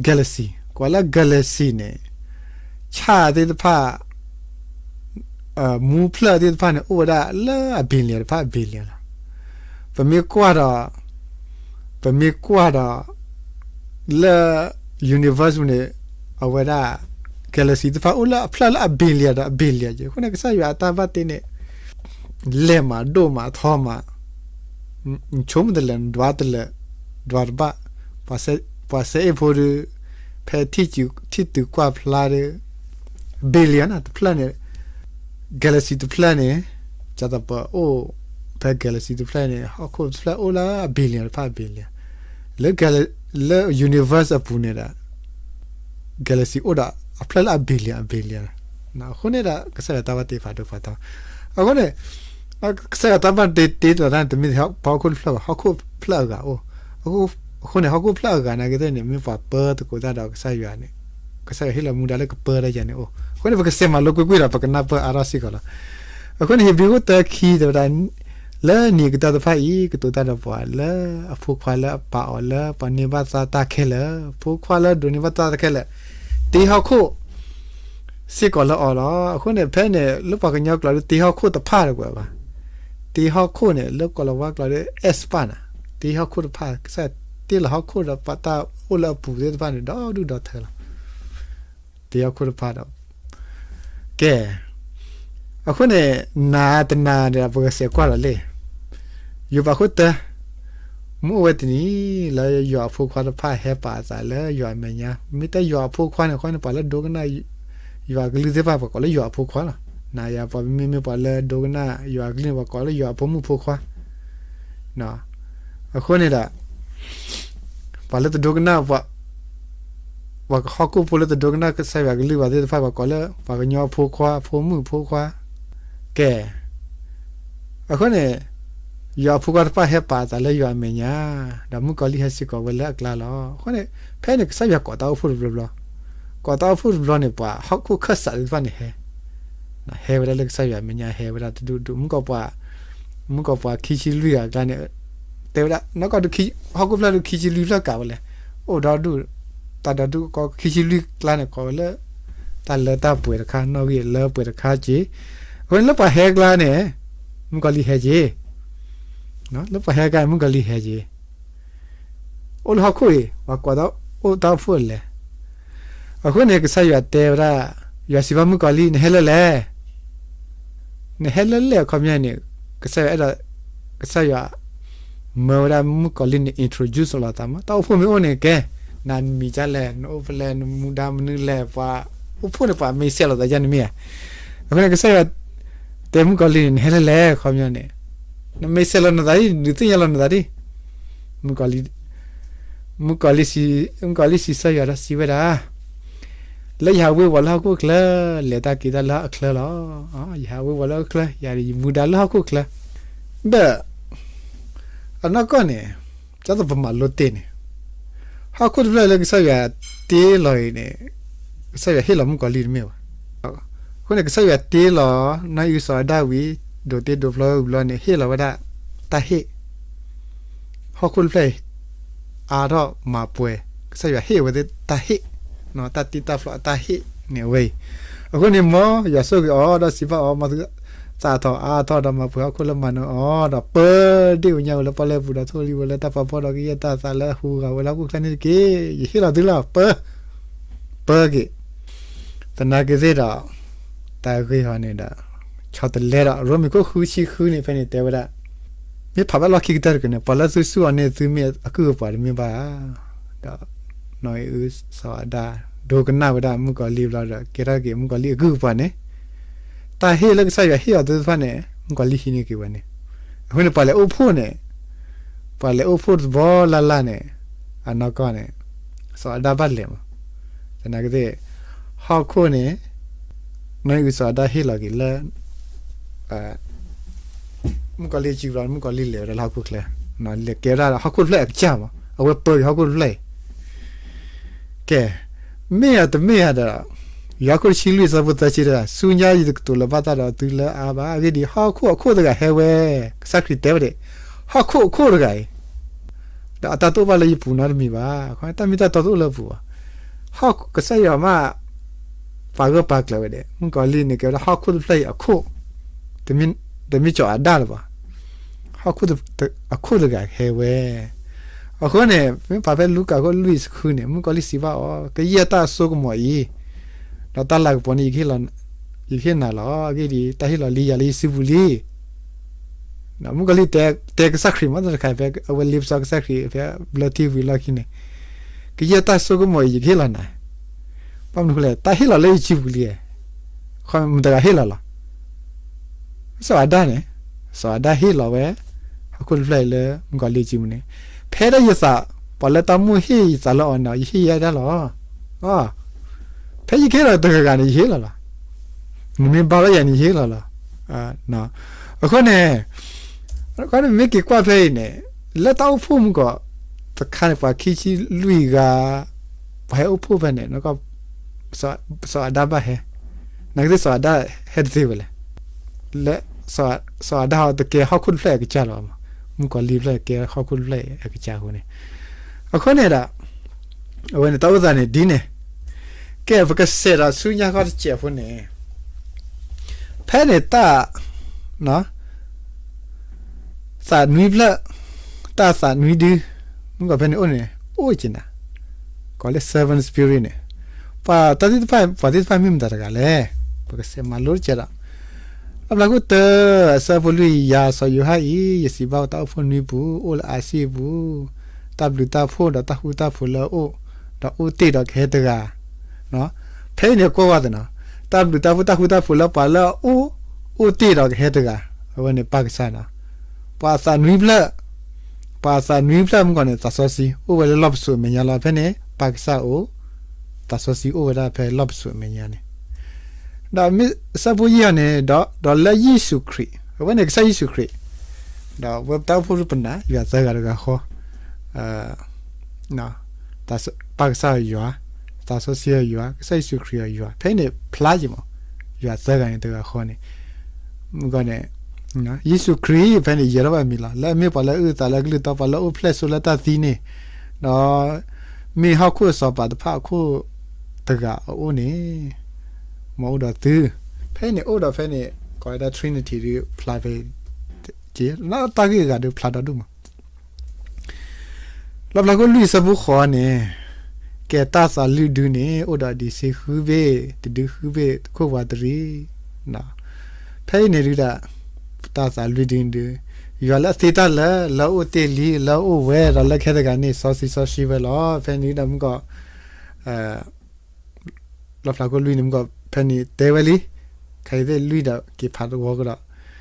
galaxy ကွၢ်လၢ galaxy န့ၣ် ဆၣ်သ့ၣ်တဖၣ် မူဖျၢၣ်သ့ၣ်တဖၣ်န့ၣ် အိၣ်ဝဲဒၣ်လၢအ billion တဖၣ် billion လီၤ. ပမ့ၢ်ကွၢ်ဒီး ပမ့ၢ်ကွၢ်ဒီး လၢ universe န့ၣ် အဝဲဒၣ် galaxy တဖၣ်အိၣ်လၢအဖျၢၣ်လၢအ billion ဒီးအ billion က့ၤ. အဃိန့ၣ် ကစၢ်ယွၤအတၢ်ဘၣ်တ့န့ၣ် လဲၢ်မး ဒိၣ်မး ထီမး, နဆိကမိၣ်တလဲၣ် နဒွးတလဲၣ် ဒွးတဘၣ်, ပှၤစဲအ့ၣ်ဖိဒီး ဖဲထံၣ်တုၤကွၢ်ဖျါဒီး billion တဖျၢၣ်န့ၣ် galaxy တဖျၢၣ်န့ၣ် ကၢ်သပှၢ်အိၣ် ဖဲ galaxy တဖျၢၣ်န့ၣ် ဟီၣ်ခိၣ်တဖျၢၣ်အိၣ်လၢအ billion တဖၣ် billion လၢ လၢ universe အပူၤန့ၣ်ဒီး galaxy အိၣ်ဒီးအဖျၢၣ်လၢအ billion အ billion အဃိန့ၣ်ဒီး ကစၢ်ယွၤတၢ်ဘၣ်တ့ဖးဒိၣ်ဖးထီ, အဃိန့ၣ် ကစၢ်ယွၤတၢ်ဘၣ်တ့တ့တၢ်န့ၣ် တမ့ၢ်ထဲပှၤဟီၣ်ခိၣ်တဖျၢၣ်ဘၣ်, ဟီၣ်ခိၣ်ဖျၢၣ်အဂၤအိၣ်, အဃိန့ၣ် ဟီၣ်ခိၣ်ဖျၢၣ်အဂၤနာ်က့သ့ၣ်န့ၣ် မ့ၢ်ပှၤပၢသကိးတၢ်ဒီးကစၢ်ယွၤန့ၣ် ကစၢ်ယွၤဟ့ၣ်လီၤမူဒါလၢကပၢတၢ်ယၤန့ၣ်အိၣ်, အဃိန့ၣ် ပကစဲးမၤလိကွ့ၢ်ကွ့ၢ်ဒီး ပကနၢ်ပၢၢ်အါထီၣ်စ့ၢ်ကီးလီၤ. အဃိန့ၣ် ဟ့ၣ်ဘြံၤအိၣ်တၢခံ တဲဝဲဒၣ် လၢနံၤအကတၢၢ်တဖၣ်အံၤ ကတိၤတၢ်ဒီးပှၤလၢအဖိခွါလၢအပာ်အီၤလၢပှၤန့ၢ်ဘၣ်သါတၢ်ခဲလၢာ်, ဖိခွါလၢဒိးန့ၢ်ဘၣ်သါတၢ်ခဲလၢာ်, တ့ဟီၣ်ခိၣ် စ့ၢ်ကီးလၢအီၤလီၤ. အဃိန့ၣ် ဖဲန့ၣ် လၢပှၤကညီကျိာ်ဒီး တ့ဟီၣ်ခိၣ်တဖၣ်တကွဲးဘၣ်, တ့ဟီၣ်ခိၣ်န့ၣ် လၢကိၤလၤဝါကျိာ်ဒီး expand နၤ, တ့ဟီၣ်ခိၣ်တဖၣ် ကစၢ်တ့လီၤဟီၣ်ခိၣ်ဒီးပှၤတၢ်အိၣ်လၢအပူၤသ့ၣ်တဖၣ်န့ၣ် ဒီဒူၣ်ဒီထၢလီၤ. တ့ဟီၣ်ခိၣ်တဖၣ်ဒီး ကဲ, အဃိန့ၣ် နၤတနၤဒီး ပကစဲးကွၢ်ဒီးလံ, ယိၤဘးခိၣ်တၢ, မ့ၢ်အိၣ်ဝဲတနံၤ လၢယွၤအဖိခွါတဖၣ်ဟဲပာ်အသးလၢယွၤအမဲာ်ညါ, မ့ၢ်တၢ်ယွၤအဖိခွါန့ၣ် အဃိန့ၣ် ပှၤလၢဒိကနၣ် ယွၤအကလုၢ်သ့ၣ်တဖၣ် ပှၤကိးလၢယွၤအဖိခွါလီၤ. နၤယၤ ပှၤမ့မ့ၢ်ပှၤလၢဒိကနၣ်ယွၤအကလုၢ်န့ၣ် ပှၤကိးလၢယွၤအဖိမုၣ်ဖိခွါ အဃိန့ၣ်ဒီး ပှၤလၢတဒိကနၣ် ပှၤကဟီၣ်ခိၣ်ဖိလၢတဒိကနၣ်ကစၢ်ယွၤကလုၢ်ဘၣ်သ့ၣ်တဖၣ် ပှၤကိးလၢ ပှၤကညီဖိခွါ ဖိမုၣ်ဖိခွါ, ကဲ, အဃိန့ၣ် ယွၤအဖိခွါတဖၣ်ဟဲပာ်အသးလၢယွၤအမဲာ်ညါ, ဒီးမုၣ်ကီၤလံၢ်ဟဲစ့ၢ်ကီးဝဲလၢအကျါလီၤ. အဃိန့ၣ် ဖဲန့ၣ် ကစၢ်ယွၤကိးတၢ်အိၣ်ဖှိၣ်တဘျီဘျီ, ကိးတၢ်အိၣ်ဖှိၣ်တဘျီန့ၣ် ပှၤဟီၣ်ခိၣ်ခၢၣ်စးသ့ၣ်တဖၣ်န့ၣ်ဟဲ ဟဲဝဲဒၣ်လၢကစၢ်ယွၤအမဲာ်ညါ ဟဲဝဲဒၣ်တဒူၣ်ဒူၣ် မုၣ်ကီၤပှၤ, မုၣ်ကီၤပှၤခံဆံလွံၢ်ဂၤအကျါန့ၣ် တဲဝဲဒၣ် နီၢ်ကီၢ်ဒုး ဟီၣ်ခိၣ်ဖျၢၣ်ဒုးခံဆံလွံၢ်ဖျၢၣ်ကးဝဲလဲၣ်, အိၣ်ဒီဒူၣ်, တၢ်ဒီဒူၣ်ကီၢ်ခံဆံလွံၢ်ကျါန့ၣ် ကိးဝဲလၢ တၢ်လၢတၢ်ပှဲၤတခါ နီၣ်ဂံၢ်လၢပှဲၤတခါက့ၤ, အဃိန့ၣ်လၢပှၤဟဲကျါန့ၣ် မုၣ်ကီၤလံၢ်ဟဲက့ၤ, လၢပှၤဟဲကျါန့ၣ် မုၣ်ကီၤလံၢ်ဟဲက့ၤ အိၣ်လၢဟီၣ်ခိၣ်အံၤ ပှၤကိးတၢ်အိၣ်တၢ်အိၣ်ဖှိၣ်လဲၣ်. အဃိန့ၣ် ကစၢ်ယွၤတဲဝဲဒၣ်, ယွၤစံးဘၣ်မုၣ်ကီၤလံၢ် နဟဲလၢလဲၣ်, နဟဲလၢလဲၣ်အခီပညီန့ၣ် ကစၢ်ယွၤအဲၣ်ဒိး, ကစၢ်ယွၤ မၢဝဲဒၣ်မုၣ်ကီၤလံၢ်န့ၣ် introduce လီၤသးမး တၢ်အိၣ်ဖှိၣ်မ့ၢ်အိၣ်န့ၣ် ကဲ, နမံၤဒ်လဲၣ် နအိၣ်ဖဲလဲၣ် နမူဒါမနုၤလဲၣ် ပှၤအိၣ်ဖှိၣ်န့ၣ် ပှၤမ့ၢ်စဲးလီၤသးယါန့ၣ်မ့ၢ်ဧါ. အဃိန့ၣ် ကစၢ်ယွၤ တဲမုၣ်ကီၤလံၢ်န့ၣ် နဟဲလၢလဲၣ်အခီပညီန့ၣ်, နမ့ၢ်စဲးလီၤနသးဒ် ဒုးသ့ၣ်ညါလီၤနသးဒ် မုၣ်ကီၤလံၢ်, မုၣ်ကီၤလံၢ်စံး, မုၣ်ကီၤလံၢ်စံးကစၢ်ယွၤဒီးစံးဝဲဒၣ်, လၢယဟးဝ့ၤဝီၤလၢဟီၣ်ခိၣ်ချၢ, လဲၤတၢ်က့ၤတၢ်လၢအချၢလီၤ. ယဟးဝ့ၤဝီၤလၢဟီၣ်ခိၣ်ချၢ, ယၤယမူဒါလၢဟီၣ်ခိၣ်ချၢ, ဒီး အနီၢ်ကီၢ်န့ၣ်, ဒ်သိးပမၤလိတ့ၢ်န့ၣ်, ဟီၣ်ခိၣ်တဖျၢၣ်လၢကစၢ်ယွၤတ့လီၤအံၤန့ၣ်, ကစၢ်ယွၤဟ့ၣ်လီၤမုၣ်ကီၤလံၢ်တမ့ၢ်ဘၣ်. အဃိန့ၣ် ကစၢ်ယွၤတ့လီၤ နီၢ်အံၣ်အုစီၤအၤဒၣ်ဝံၤ ဒိးတ့ဒိးဖျီဝံၤဘျီန့ၣ် ဟ့ၣ်လီၤဝဲဒၣ် တၢ်ဟ့ၣ် ဟီၣ်ခိၣ်တဖျၢၣ်အံၤ အါထီၣ်မၤပှဲၤ, ကစၢ်ယွၤဟ့ၣ်ဝဲသ့ၣ်တၢ်ဟ့ၣ်, တၢ်တ့တၢ်ဖျီအတၢ်ဟ့ၣ်န့ၣ်အဝဲအံၤ. အဃိန့ၣ် မ်ယွၤဆိၣ်ဂ့ၤအီၤ ဒီးစံးဘၣ်အီၤ, မ်သုသးထီၣ်အါထီၣ်ဒီးမၤပှဲၤဟီၣ်ခိၣ်လၢမၤနၢၤအီၤ, ဒီးပၢဒ့ၣ်အူညါဝဲလၢပီၣ်လဲၣ်ပူၤ, ဒီးထိၣ်လံဝဲလၢတၢ်ဖးဖီဒီးကယဲၢ်တၢ်သးလၢဟူးဂၤဝဲလၢဟီၣ်ခိၣ်ချၢန့ၣ်တက့ၢ်. ယဟ့ၣ်လီၤသုလီၤ ပၢ ပၢက့ၤ သနာ်က့သ့ၣ်ဒီး တၢ်ဂ့ၢ်ဟီန့ၣ်ဒီး ဆီတလဲဒီး ရိမ့ၤခိၣ်ဃုဆံဃုန့ၣ် ဖဲန့ၣ်တဲဝဲဒၣ်, မ့ၢ်ဖးဘၣ်လီၢ်ခံကတၢၢ်တက့ၢ်န့ၣ် ပှၤလၢသုစူၢ်အီၤန့ၣ် သုမ့ၢ်အကုၢ်အပှၤတမ့ၢ်ဘၣ်ဧါ. ဒီး နီၢ်အံၣ်အုစီၤအၤဒၣ် ဒိကနၣ်ဝဲဒၣ်မုၣ်ကီၤလံၢ်ဘျီဒီး ကဲထီၣ်က့ၤမုၣ်ကီၤလံၢ်အကုၢ်အပှၤန့ၣ်, တၢ်ဟ့ၣ်လၢကစၢ်ယွၤဟ့ၣ်အီၤသ့ၣ်တဖၣ်န့ၣ် မုၣ်ကီၤလံၢ်ဟံးန့ၢ်က့ၤဝဲန့ၣ်, အဃိန့ၣ် ပှၤလဲၤအိၣ်ဖှိၣ်န့ၣ် ပှၤလဲၤအိၣ်ဖှိၣ်တဘျီလၢ်လၢ်န့ၣ် အနီၢ်ကီၢ်န့ၣ် စီၤအၤဒၣ်ဘၣ်လဲၤမး, သနာ်က့သ့ၣ် ဟီၣ်ခိၣ်န့ၣ် နီၢ်အံၣ်အုစီၤအၤဒၣ်ဟ့ၣ်လီၤက့ၤလၢ မုၣ်ကီၤလံၢ်စုဘျီ မုၣ်ကီၤလံၢ်လဲၤဝဲဒၣ်လၢဟီၣ်ခိၣ်ချၢ, လဲၤကဲဝဲဒၣ်ဟီၣ်ခိၣ်တဖျၢၣ်အကစၢ်မး, အဝဲပၢက့ၤဟီၣ်ခိၣ်တဖျၢၣ်အံၤ ကဲ, မ့ၢ်ဧါတမ့ၢ်ဧါဒီး ယိၤဟၣ်ခိၣ်တဆံလွံၢ်ဆၢဖိသၢဆံတဲဒၣ်, ဆူညါယတကတိၤလၢၤဘၣ်တၢ်ဒီးသုလၢအါဘၣ်, အဂ့ၢ်ဒ်အံၤ, ဟီၣ်ခိၣ်အခိၣ်တဂၤဟဲဝဲ, ကစၢ်ခရံာ်တဲဝဲဒၣ်, ဟီၣ်ခိၣ်အခိၣ်တဂၤအံၤ, ဒီးအတၢ်တအိၣ်ဘၣ်လၢယပူၤနီတမံၤဘၣ်, တၢ်မ့ၢ်တၢ်တီတအိၣ်လၢအပူၤဘၣ်. ကစၢ်ယွၤမ့ၢ် ပာ်ဂၢၢ်ပာ်ကျၢၤဝဲဒၣ်, မုၣ်ကီၤလံၢ်န့ၣ်ကဲဝဲဒၣ်ဟီၣ်ခိၣ်တဖျၢၣ်အံၤအခိၣ်, တမ့ၢ်စီၤအၤဒၣ်လၢၤဘၣ်, ဟီၣ်ခိၣ်အခိၣ်တဂၤဟဲဝဲ. အဃိန့ၣ် မ့ၢ်ဖးဖဲလူၤကၣ်ခိၣ်လွံၢ်ဆံဃုန့ၣ် မုၣ်ကီၤလံၢ်စံးဘၣ်အီၤ, ကယဲၢ်တၢ်အစိကမီၤအံၤ ဒီးတၢ်လၤကပီၤန့ၣ် ယကဟ့ၣ်နၤလီၤ. အဂ့ၢ်ဒ်အံၤ, တၢ်ဟ့ၣ်လီၤလံယၤလၢယစုပူၤလံ. မုၣ်ကီၤလံၢ်တဲကစၢ်ခရံာ်မး တခါဖဲအဝဲလ့ပစီကစၢ်ခရံာ် ဖဲဘျၢထံဝံၤလီၢ်ခံန့ၣ်, ကယဲၢ်တၢ်ဆိကမိၣ်အံၤ ယကဟ့ၣ်လီၤနၤ. ဘၣ်မနုၤဃိလဲၣ်, တၢ်ဟ့ၣ်လီၤလၢယစုပူၤလံ. မတၤတဂၤဟ့ၣ်လီၤလီၤ. စီၤအၤဒၣ်န့ၣ်, စီၤအၤဒၣ်ဟ့ၣ်လီၤဝဲ ဟီၣ်ခိၣ်တဖျၢၣ်အံၤလၢမုၣ်ကီၤလံၢ်စုပူၤန့ၣ်, ဖဲဒၣ်ယသး, ပှၤလၢတၢ်မိၣ်ဟ့ၣ်ယသးလၢအီၤန့ၣ် ယဟ့ၣ်ယဲဒၣ်လီၤ. ဖဲယကဟ့ၣ်လီၤတဂၤဂၤန့ၣ် ယဟ့ၣ်လီၤလီၤ. နမ့ၢ်ဘါထီၣ်ယၤန့ၣ် ယဟ့ၣ်လီၤလီၤ. အဃိန့ၣ်, အဃိန့ၣ်မ့ၢ်က့ၤကွၢ်ဖဲအံၤန့ၣ်, လၢတၢ်အိၣ်ဖှိၣ်မုၢ်ကီၤတခါန့ၣ် ပှၤခံဆံလွံၢ်ဂၤ, ပှၤဟဲအိၣ်ဖှိၣ်ဖဲန့ၣ်, စီၤအၤဒၣ်ဘၣ်ဟဲ, နာ်က့သ့ၣ်စီၤအၤဒၣ်ဟဲတသ့ဝဲလဲၣ်. လၢ စီၤအၤဒၣ်တကဲဟီၣ်ခိၣ်တဖျၢၣ်အကစၢ်လီၤ. မုၣ်ကီၤလံၢ်တဖျၢၣ်ကဲဟီၣ်ခိၣ်တဖျၢၣ်အကစၢ်အဃိန့ၣ်, အဃိန့ၣ်ဒီး အဝဲန့ၣ်တၢ်အိၣ်သးန့ၣ်ဒ်န့ၣ်, ကဲ ပကစးဒီးဆူညါဃီတစဲးဖိန့ၣ်, ဖဲန့ၣ်တၢ် သးနွံဖျၢၣ်, တၢ်သးနွံဒု, မုၣ်ကီၤဖဲန့ၣ်အိၣ်န့ၣ် အိၣ်က့ၤနၤ, ကိးလၢ seven spirit န့ၣ်, ပှၤတၢ်သ့ၣ်တဖၣ်, ပှၤသ့ၣ်တဖၣ်မ့ၢ်မတၤတဂၤလဲၣ်. ပကစးမၤလိတကဲးဒီး, လီၣ်ဖျါခိၣ်တၢ အဆၢဖိလွံၢ်, ယၤစီၤယိၤဟၣ်အံၤ ယစံးဘၣ်ဝဲတၢ်အိၣ်ဖှိၣ်နွံပူၤ အိၣ်လၢအၤစံၣ်အပူၤ, တၢ်ဘျုးတၢ်ဖှိၣ်ဒီးတၢ်ဃူတၢ်ဖိးလၢအအိၣ်, ဒီးအိၣ်တ့ၢ်ဒီးကဟဲတဂၤ ဖဲအံၤန့ၣ်ကွၢ်ဝဲသ့ၣ်နီၤ, တၢ်ဘျုးတၢ်ဖှိၣ်တၢ်ဃူတၢ်ဖိးလၢပှၤလၢအအိၣ်, အိၣ်တ့ၢ်ဒီးကဟဲတဂၤ, အဝဲန့ၣ်ပၢ်ကစၢ်နီၤ. ပှၤအသးနွံဖျၢၣ်, ပှၤအသးနွံဖျၢၣ်မုၣ်ကီၤန့ၣ် သးစီဆှံအိၣ်ဝဲလၢလီၢ်ပစိာ်အမဲာ်ညါလီၤ. ဖဲန့ၣ် ပၢ်ကစၢ်အိၣ်, သးစီဆှံအိၣ်ဝဲဒၣ်ဖဲလီၢ်ပစိာ်အမဲာ်ညါန့ၣ် ဒီးမ့ၢ်ဆၢဖိယဲၢ်အံၤန့ၣ်, ဒီးလၢယ့ၣ်ၡူးခရံာ်, အဝဲန့ၣ်ကစၢ်ယ့ၣ်ၡူးခရံာ်, ဒီးဝဲပတၢ်အိၣ်ဖှိၣ်ပနၢ် ယွၤသၢဂၤတဂၤဃီ, ပၢ်ကစၢ်ယွၤ, သးစီဆှံယွၤ, ကစၢ်ယ့ၣ်ၡူးခရံာ်ယွၤ, ဖဲန့ၣ်ဖျါယံၤမး, ယွၤသၢဂၤန့ၣ်တဂၤဃီန့ၣ်, မုၣ်ကီၤန့ၣ်, ယ့ၣ်ၡူးခရံာ်ဖဲန့ၣ် ယဲၤထီၣ်ဘၣ်မံၤလီၤ. လၢအမ့ၢ်ပှၤလၢအအုၣ်အသးလၢကလုၢ်တီ ပှၤလၢအအိၣ်ဖျဲၣ်ဆိလၢတၢ်သံန့ၣ်, ဒီးမ့ၢ်ဟီၣ်ခိၣ်အစီၤပၤတဖၣ်အခိၣ်တဂၤအအိၣ်န့ၣ်, မ်အအိၣ်ဒီးသု, ဖဲန့ၣ်အိၣ်ဒီးဖဲန့ၣ်, ကိးဝဲဒၣ် Trinity ဒုးဖျါဖဲ, တၢ်ဂ့ၢ်အဂၤဒုးဖျါဒီဒူၣ်မး လီၣ်ဖျါခိၣ်လွံၢ်အဆၢဖိဃိးန့ၣ်, ကဲတၢ်သးလွံၢ်ဒုန့ၣ် အိၣ်ဒီးအဒံးဆှံဃုဘ့ၣ်, တဒုဃုဘ့ၣ်, ခိၣ်ပှၤတရံး, ဖဲအံၤန့ၣ်ဒုးဒၣ်, တၢ်သးလွံၢ်ဒုန့ၣ်ဒုး, ယွၤလၢအသ့တၢ်လၢာ်, လၢအအိၣ်တ့ၢ်လံ, လၢအအိၣ်ဝဲဒီးလၢခဲတဂၤန့ၣ် စီဆှံစီဆှံဝဲလီၤ. ဖဲန့ၣ်ဒုးဒၣ်မုၣ်ကီၤ လီၣ်ဖျါခိၣ်လွံၢ်န့ၣ် မုၣ်ကီၤဖဲန့ၣ်တဲဝဲလံ, ခါအံၤသ့ၣ်လွံၢ်ဒီးက့ၤဖးတဝီကဒီး,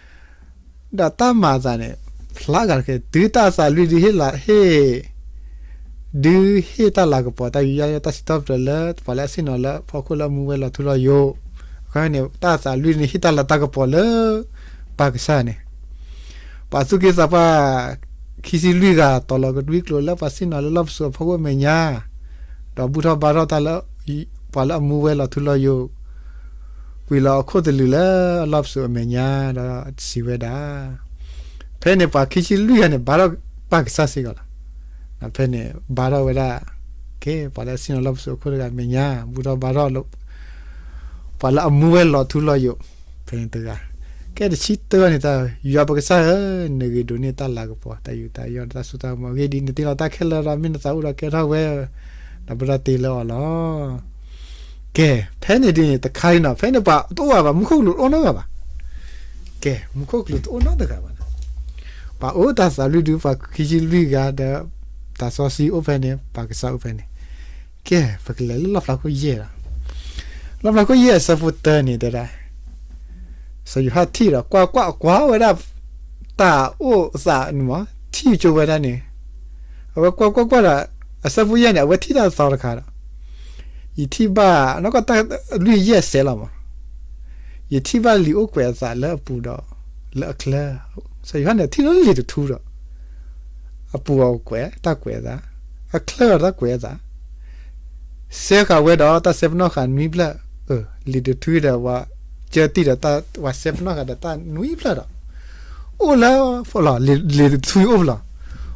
ဒီးတၢ်မၤအသးန့ၣ်, ဖျါဂၤတက့ၢ်, တုၤတၢ်သးလွံၢ်ဒုးဟ့ၣ်လၤဟ့ၣ်, ဒုးဟ့ၣ်တၢ်လၤကပီၤ တၢ်ယူးယီၣ်တၢ်စံးထီၣ်ပတြၢၤလၢ ပှၤလၢအဆ့ၣ်နီၤလၢအဖီခိၣ်လၢအမူဝဲလီၤထူလီၤယိာ်, အခါန့ၣ် တၢ်သးလွံၢ်န့ၣ်ဟ့ၣ်တၢ်လၤတၢ်ကပီၤလၢ ပၢ်ကစၢ်န့ၣ် ပှၤသူၣ်က့သးပှၢ် ခံဆံလွံၢ်ဂၤ တီၤလီၤကဒွံကျိာ်လၢပှၤဆ့ၣ်နီၤလၢလီၢ်ပစိာ်အဖီခိၣ်အမဲာ်ညါ, ဒီးဘူၣ်ထီၣ်ဘါထီၣ်တၢ်လၢ ပှၤလၢအမူဝဲလီၤထူလီၤယိာ်, ကွံာ်လီၤအခိၣ်သလုးလၢအလီၢ်ပစိာ်အမဲာ်ညါ, ဒီးစံးဝဲဒၣ်, ဖဲန့ၣ်ပှၤခံဆံလွံၢ်ဂၤန့ၣ် ဘါထီၣ်ပၢ်ကစၢ်စ့ၢ်ကီးလီၤ. ဖဲန့ၣ်ဘါထီၣ်ဝဲဒၣ်, ကဲ ပှၤလၢအဆ့ၣ်နီၤလီၢ်ပစိာ်အခိၣ်တဂၤအမဲာ်ညါ, ဘူၣ်ထီၣ်ဘါထီၣ် ပှၤလၢအမူဝဲလီၤထူလီၤယိာ်, ဖဲန့ၣ်တဂၤ, ကဲတဆံတၢန့ၣ်တၢ်, ယွၤပကစၢ်ဧၢ, နဂ့ၤဒိးန့ၢ်တၢ်လၤကပီၤ တၢ်ယူးတၢ်ယီၣ် တၢ်စိတၢ်ကမီၤအဂ့ၢ်ဒ်အံၤ, နတ့လီၤတၢ်ခဲလၢာ်ဒီး မ့ၢ်နသးအိၣ်ဒီးကဲထီၣ်ဝဲ, ဒီးပတၢ်တ့လၢအီၤလီၤ. ကဲ, ဖဲန့ၣ်ဒ်န့ၣ် တခါအံၤနီၤ, ဖဲန့ၣ်ပှၤတအိၣ်ဘၣ်ဘၣ်, မူခိၣ်ကလူးတအိၣ်နီတဂၤဘၣ်. ကဲ, မူခိၣ်ကလူးတအိၣ်နီတဂၤဘၣ်. ပှၤအိၣ်တၢ်သးလွံၢ်ဒု ပှၤခံဆံလွံၢ်ဂၤဒီး တၢ်စီဆှံအိၣ်ဖဲန့ၣ်, ပၢ်ကစၢ်အိၣ်ဖဲန့ၣ်. ကဲ, ပကလဲၤလၢလီၣ်ဖျါခိၣ်ယဲၢ်လီၤ. လီၣ်ဖျါခိၣ်ယဲၢ်အဆၢဖိတၢန့ၣ်တဲဒၣ်, စီၤယိၤဟၣ်ထံၣ်ဒီး ကွၢ်ကွၢ်ကွၢ်ဝဲဒၣ် တၢ်အိၣ်သးန့ၣ်မး, ထံၣ်ကၠိဝဲဒၣ်န့ၣ်, အဝဲကွၢ်ကွၢ်ကွၢ်ဒီး အဆၢဖိယဲၢ်န့ၣ် အဝဲထံၣ်တၢ်သီတခါဒီး, ယထံၣ်ဘၣ်, နီၢ်ကီၢ်တၢ်လွံၢ်ယဲၢ်စဲးလီၤမး, ယထံၣ်ဘၣ်လံာ်အိၣ်ကွဲးအသးလၢအပူၤဒီး လၢအချၢ, စီၤယိၤဟၣ်န့ၣ် ထံၣ်လၢလံာ်တထူဒီး အပူၤအီၤကွဲး, တၢ်ကွဲးအသး, အချၢအီၤတၢ်ကွဲးအသး, စဲဃာ်ဝဲဒီးတၢ်စဲပနီၣ်ဃာ်နွံဖျၢၣ်, လံာ်တထူဒီး ပှၤကၢတံၢ်ဒီး ပှၤစဲပနီၣ်ဃာ်ဒီးတၢ်နွံဖျၢၣ်ဒီး, အိၣ်လၢ, လံာ်တထူအိၣ်ဖဲလဲၣ်,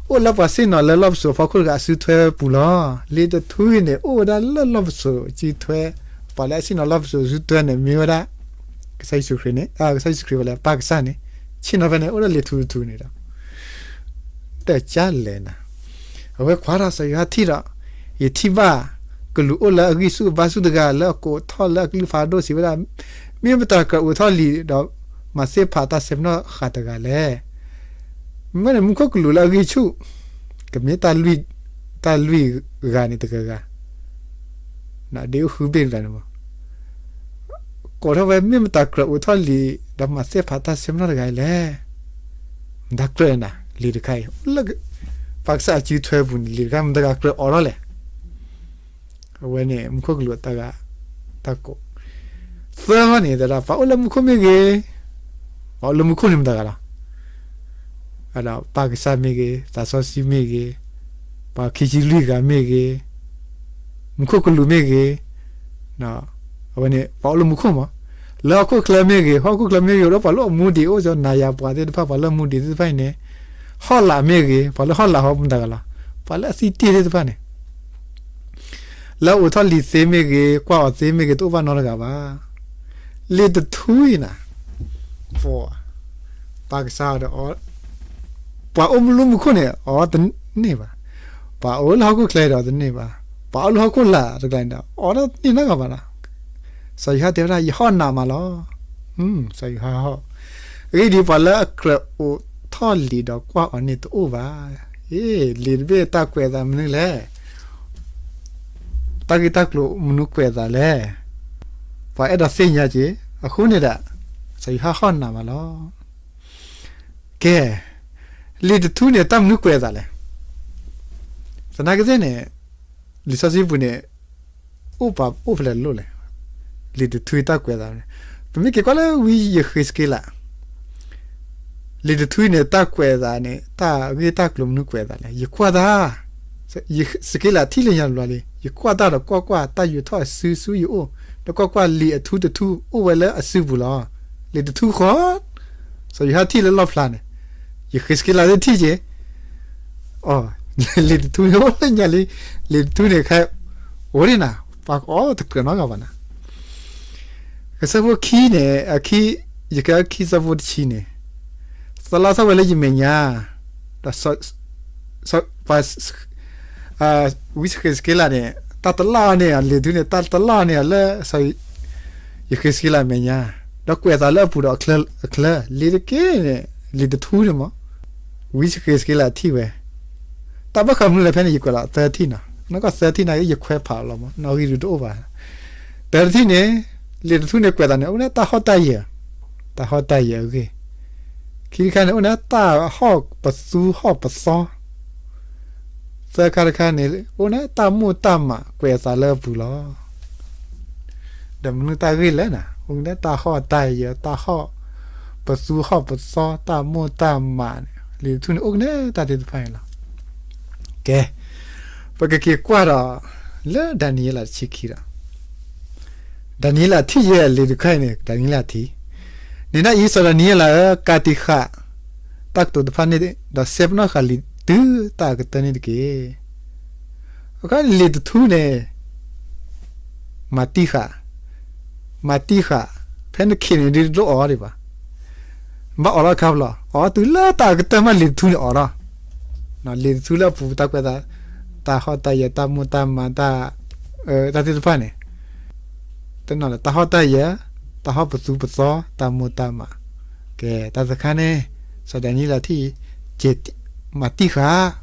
အိၣ်လၢပှၤဆ့ၣ်နီၤလၢလီၢ်ပစိာ်အဖီခိၣ်တဂၤအစုထွဲပူၤလီၤ. လံာ်တထူအံၤန့ၣ် အိၣ်ဝဲဒၣ်လၢလီၢ်ပစိာ်စုထွဲ, ပှၤလၢအဆ့ၣ်နီၤလီၢ်ပစိာ်စုထွဲန့ၣ် မ့ၢ်ဝဲဒၣ် ကစၢ်ယ့ၣ်ၡူးခရံာ်န့ၣ်, ကစၢ်ယ့ၣ်ၡူးခရံာ်ဝဲလဲၣ်, ပၢ်ကစၢ်န့ၣ်, ဆ့ၣ်နီၤဖဲန့ၣ် အိၣ်ဒီးလံာ်ထူတထူန့ၣ်ဒီး တကလဲၣ်နၤ, အဝဲကွၢ်ဒီးစီၤယိၤဟၣ်ထံၣ်ဒီး, ယထံၣ်ဘၣ် ကလူးအိၣ်လၢအဂံၢ်ဆူၣ်အဘါဆူၣ်တဂၤ လၢအကိးထီၣ်လၢအကလုၢ်ဖးဒိၣ်စံးဝဲဒၣ်, မ့ၢ်မတၤကြၢးအိးထီၣ်လံာ်ဒီးမၤသ့ၣ်ဖးတၢ်ဆဲးပနီၣ်ဃာ်တဂၤလဲၣ်. မ့ၢ်န့ၣ် မူခိၣ်ကလူးလၢအဂံၢ်ဆူၣ် ကမ့ၢ်တၢ်လွံၢ်, တၢ်လွံၢ်ဂၤန့ၣ်တဂၤဂၤ ဒ်အိၣ်ဃုဘ့ၣ်တဂၤန့ၣ်မး, ကိးထီၣ်ဝဲ မ့ၢ်မတၤကြၢးအိးထီၣ်လံာ်ဒီးမၤသ့ၣ်ဖးတၢ်ဆဲးပနီၣ်တဂၤအံၤလဲၣ်. မတၤကြၢးနၤ လံာ်တခါအံၤ လၢပၢ်ကစၢ်အစုထွဲပူၤန့ၣ် လံာ်တခါမတၤတဂၤကြၢးအိးထီၣ်လဲၣ်. အဝဲန့ၣ် မူခိၣ်ကလူးတဂၤ တၢ်ကိး သၢန့ၣ် တဲဒၣ် ပှၤအိၣ်လၢမူခိၣ်မ့ၢ်ဂ့ၤ, ပှၤအိၣ်လၢမူခိၣ်န့ၣ်မတၤတဂၤလီၤ. ဒီးပၢ်ကစၢ်မ့ၢ်ဂ့ၤ, သးစီဆှံမ့ၢ်ဂ့ၤ, ပှၤခံဆံလွံၢ်ဂၤမ့ၢ်ဂ့ၤ, မူခိၣ်ကလူးမ့ၢ်ဂ့ၤ, အဝဲန့ၣ် ပှၤအိၣ်လၢမူခိၣ်မး, လၢဟီၣ်ခိၣ်ချၢမ့ၢ်ဂ့ၤ, ဟီၣ်ခိၣ်ချၢမ့ၢ်ဂ့ၤ ဒီးပှၤလၢအမူဒံးအိၣ်ကၠီ နၤယၤပှၤသ့ၣ်တဖၣ် ပှၤလၢအမူဒံးသ့ၣ်တဖၣ်အံၤန့ၣ်, ဟီၣ်လာ်မ့ၢ်ဂ့ၤ, ပှၤလၢဟီၣ်လာ်ဟီမတၤတဂၤလီၤ, ပှၤလၢအသံတ့ၢ်သ့ၣ်တဖၣ်န့ၣ် လၢအအိးထီၣ်လံာ်သ့မ့ၢ်ဂ့ၤ, ကွၢ်အီၤသ့မ့ၢ်ဂ့ၤ, တအိၣ်ဘၣ်နီတဂၤဘၣ်. လံာ်တထူအံၤနၤ, ပၢ်ကစၢ်ဒီး ပှၤအိၣ်လၢမူခိၣ်န့ၣ် အိးတန့ၢ်ဘၣ်, ပှၤအိၣ်လၢဟီၣ်ခိၣ်ချၢဒီးတန့ၢ်ဘၣ်, ပှၤအိၣ်လၢဟီၣ်ခိၣ်လာ်တကျါန့ၣ်ဒီး အိးတန့ၢ်နီတဂၤဘၣ်နၤ. စီၤယိၤဟၣ်တဲဝဲဒၣ် ယဟီၣ်နးမးလီၤ. စီၤယိၤဟၣ်ဟီၣ်, အဂ့ၢ်ဒ်အံၤ ပှၤလၢအကြၢးအိးထီၣ်လံာ်ဒီးကွၢ်အီၤန့ၣ်တအိၣ်ဘၣ်. အ့ လံာ်တဘ့ၣ်တၢ်ကွဲးအသးမနုၤလဲၣ်. တၢ်ဂ့ၢ်တၢ်ကျိၤမနုၤကွဲးအသးလဲၣ်. ပှၤအဲၣ်ဒိးသ့ၣ်ညါက့ၤ, အဃိန့ၣ်ဒီး စီၤယိၤဟၣ်ဟီၣ်နးမးလီၤ. ကဲ, လံာ်တထူန့ၣ် တၢ်မနုၤကွဲးအသးလဲၣ်. သနာ်က့သ့ၣ်န့ၣ် လံာ်စီဆှံပူၤန့ၣ် အိၣ်ပှၤအိၣ်ဖဲလဲၣ်လိၣ်လဲၣ်, လံာ်တထူတၢ်ကွဲးအသးန့ၣ်, ပမ့ၢ်က့ၤကွၢ်လၢဝံယဃ့းစက့လး လံာ်တထူအံၤန့ၣ် တၢ်ကွဲးအသးန့ၣ် တၢ်ဂ့ၢ်တၢ်ကျိၤမနုၤကွဲးအသးလဲၣ်. ယကွၢ်တၢ်, ယစက့လးထံၣ်လၢညါတဘျီလံ, ယကွၢ်တၢ်ဒီးကွၢ်ကွၢ် တၢ်ယူးထီၣ်အစုဆူယအိၣ်, ဒီးကွၢ်ကွၢ်လံာ်အထူတထူအိၣ်ဝဲလၢအစုပူၤလီၤ. လံာ်တထူဃီ, စီၤယိၤဟၣ်ထံၣ်လၢလီၣ်ဖျါန့ၣ်, ယဃ့းစက့လးသ့ၣ်ထံၣ်က့ၤ အ လံာ်တထူန့ၣ်အိၣ်လၢညါလံ, လံာ်တထူန့ၣ်ခဲ အိၣ်ဒံးနၤ, ပှၤအိးတကြၢးနီတဂၤဘၣ်နၤ. ကစၢၢ်ဖိခံန့ၣ် အခံ, ယကဲခံစၢၢ်ဖိတဆံန့ၣ်, သလၣ်ထီၣ်ဝဲလၢယမဲာ်ညါ, ဒီး ဝံယဃ့းစက့လးန့ၣ် တၢ်တလၣ်အီၤန့ၢ်အီၤ, လံာ်တထူန့ၣ် တၢ်တလၣ်အီၤန့ၢ်အီၤလၢ ယဃ့းစက့လးမဲာ်ညါ, ဒီးကွဲးအသးလၢအပူၤဒီးအချၢ, အချၢ, လံာ်တက့ၢ်န့ၣ် လံာ်တထူန့ၣ်မး, ဝံယဃ့းစက့လးထံၣ်ဝဲ, တၢ်ဘၣ်ဃးမနုၤလဲၣ်ဖဲန့ၣ် ယကွဲးလီၤသၢထံၣ်နီၤ, နီၢ်ကီၢ်သၢထံၣ်န့ၣ် ယခွဲးဖးလီၤမး, နီၣ်ဂံၢ်ဒုးတအိၣ်ဘၣ်. တၢတထံၣ်န့ၣ်, လံာ်တထူန့ၣ်ကွဲးအသးန့ၣ် အိၣ်န့ၣ်တၢ်ဟီၣ်တၢ်ယၢၤ, တၢ်ဟီၣ်တၢ်ယၢၤအဂ့ၢ်, ခံတခါန့ၣ် အိၣ်န့ၣ်တၢ်ဟီၣ်ပသူဟီၣ်ပသီ သၢခါတခါန့ၣ် အိၣ်န့ၣ်တၢ်မိၢ်တၢ်မးကွဲးအသးလၢအပူၤလီၤ. ဒီးမနုၤတၢ်ဂ့ၢ်လဲၣ်နၤ, အိၣ်န့ၣ်တၢ်ဟီၣ်တၢ်ယၢၤ, တၢ်ဟီၣ်ပသူဟီၣ်ပသီ, တၢ်မိၢ်တၢ်မးန့ၣ်, လံာ်တထူန့ၣ် အိၣ်ကနဲတၢ်သ့ၣ်တဖၣ်န့ၣ်လီၤ. ကဲ, ပကက့ၤကွၢ်ဒီး လၢဒၤနံးယ့လးတဆံခံဒီး ဒၤနံးယ့လးထံၣ်ယဲၢ်လံာ်တခါအံၤန့ၣ်, ဒၤနံးယ့လးထံၣ်, နံၤဒၣ်အံၤ စီၤဒၤနံးယ့လးဧၢ, ကးတံာ်ဃာ်တၢ်ကတိၤတဖၣ်န့ၣ်, ဒီးစဲပနီၣ်ဃာ်လံာ်တုၤတၢ်အကတၢၢ်န့ၣ်တက့ၢ်. အခါန့ၣ်လံာ်တထူန့ၣ် မၤတံၢ်ဃာ်, မၤတံၢ်ဃာ်, ဖဲနခံးန့ၣ်ဒ်တဒိၣ်အီၤဒံးဘၣ်, ဘၣ်အီၤထီၣ်ခါဖျိ, အီၤတုၤလၢတၢ်အကတၢၢ်မးလံာ်တထူန့ၣ်အီၤထီၣ်, လံာ်တထူလၢအပူၤတၢ်ကွဲးသး, တၢ်ဟီၣ်တၢ်ယၢၤ, တၢ်မိၢ်တၢ်မး, တၢ်, တၢ်သ့ၣ်တဖၣ်န့ၣ်, တနီၤလၢတၢ်ဟီၣ်တၢ်ယၢၤ, တၢ်ဟီၣ်ပသူပသီ, တၢ်မိၢ်တၢ်မး, ကဲ, တၢ်တခါန့ၣ်, စီၤဒၤနံးယ့လးထံၣ်, ကဲ, မၤတံၢ်ဃာ်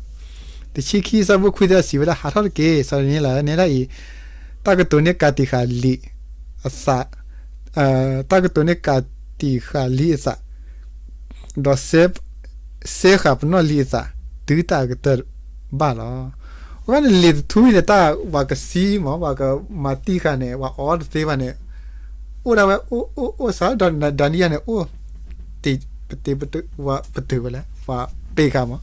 တဆံခံ အဆၢဖိခွံသ့ၣ်စံးဝဲဒၣ် ဟးထီၣ်တက့ၢ်, စီၤဒၤနံးယ့လးဧၢ, နံၤဒၣ်အံၤ, တၢ်ကတိၤန့ၣ်ကးတံာ်ဃာ်လံာ်အသး, တၢ်ကတိၤန့ၣ်ကးတံာ်ဃာ်လံာ်အသး, ဒီးစဲ, စဲဃာ်ပနီၣ်လံာ်အသး, တုၤတၢ်အကတၢၢ်ဘၣ်လီၤ. အဃိန့ၣ်လံာ်တထူအံၤန့ၣ် တၢ်ပှၤကသံမး, ပှၤကမၤတံၢ်ဃာ်န့ၣ် ပှၤအီၤတသ့ဘၣ်န့ၣ်, အိၣ်ဒၣ်ဝဲ, အိၣ်, အိၣ်, အိၣ်စး ဒီးဒၤနံးယ့လးန့ၣ် အိၣ်, တ့, ပတ့, ပတုာ်ဝဲလဲၣ်, ပှၤပ့ၤဃာ်မး,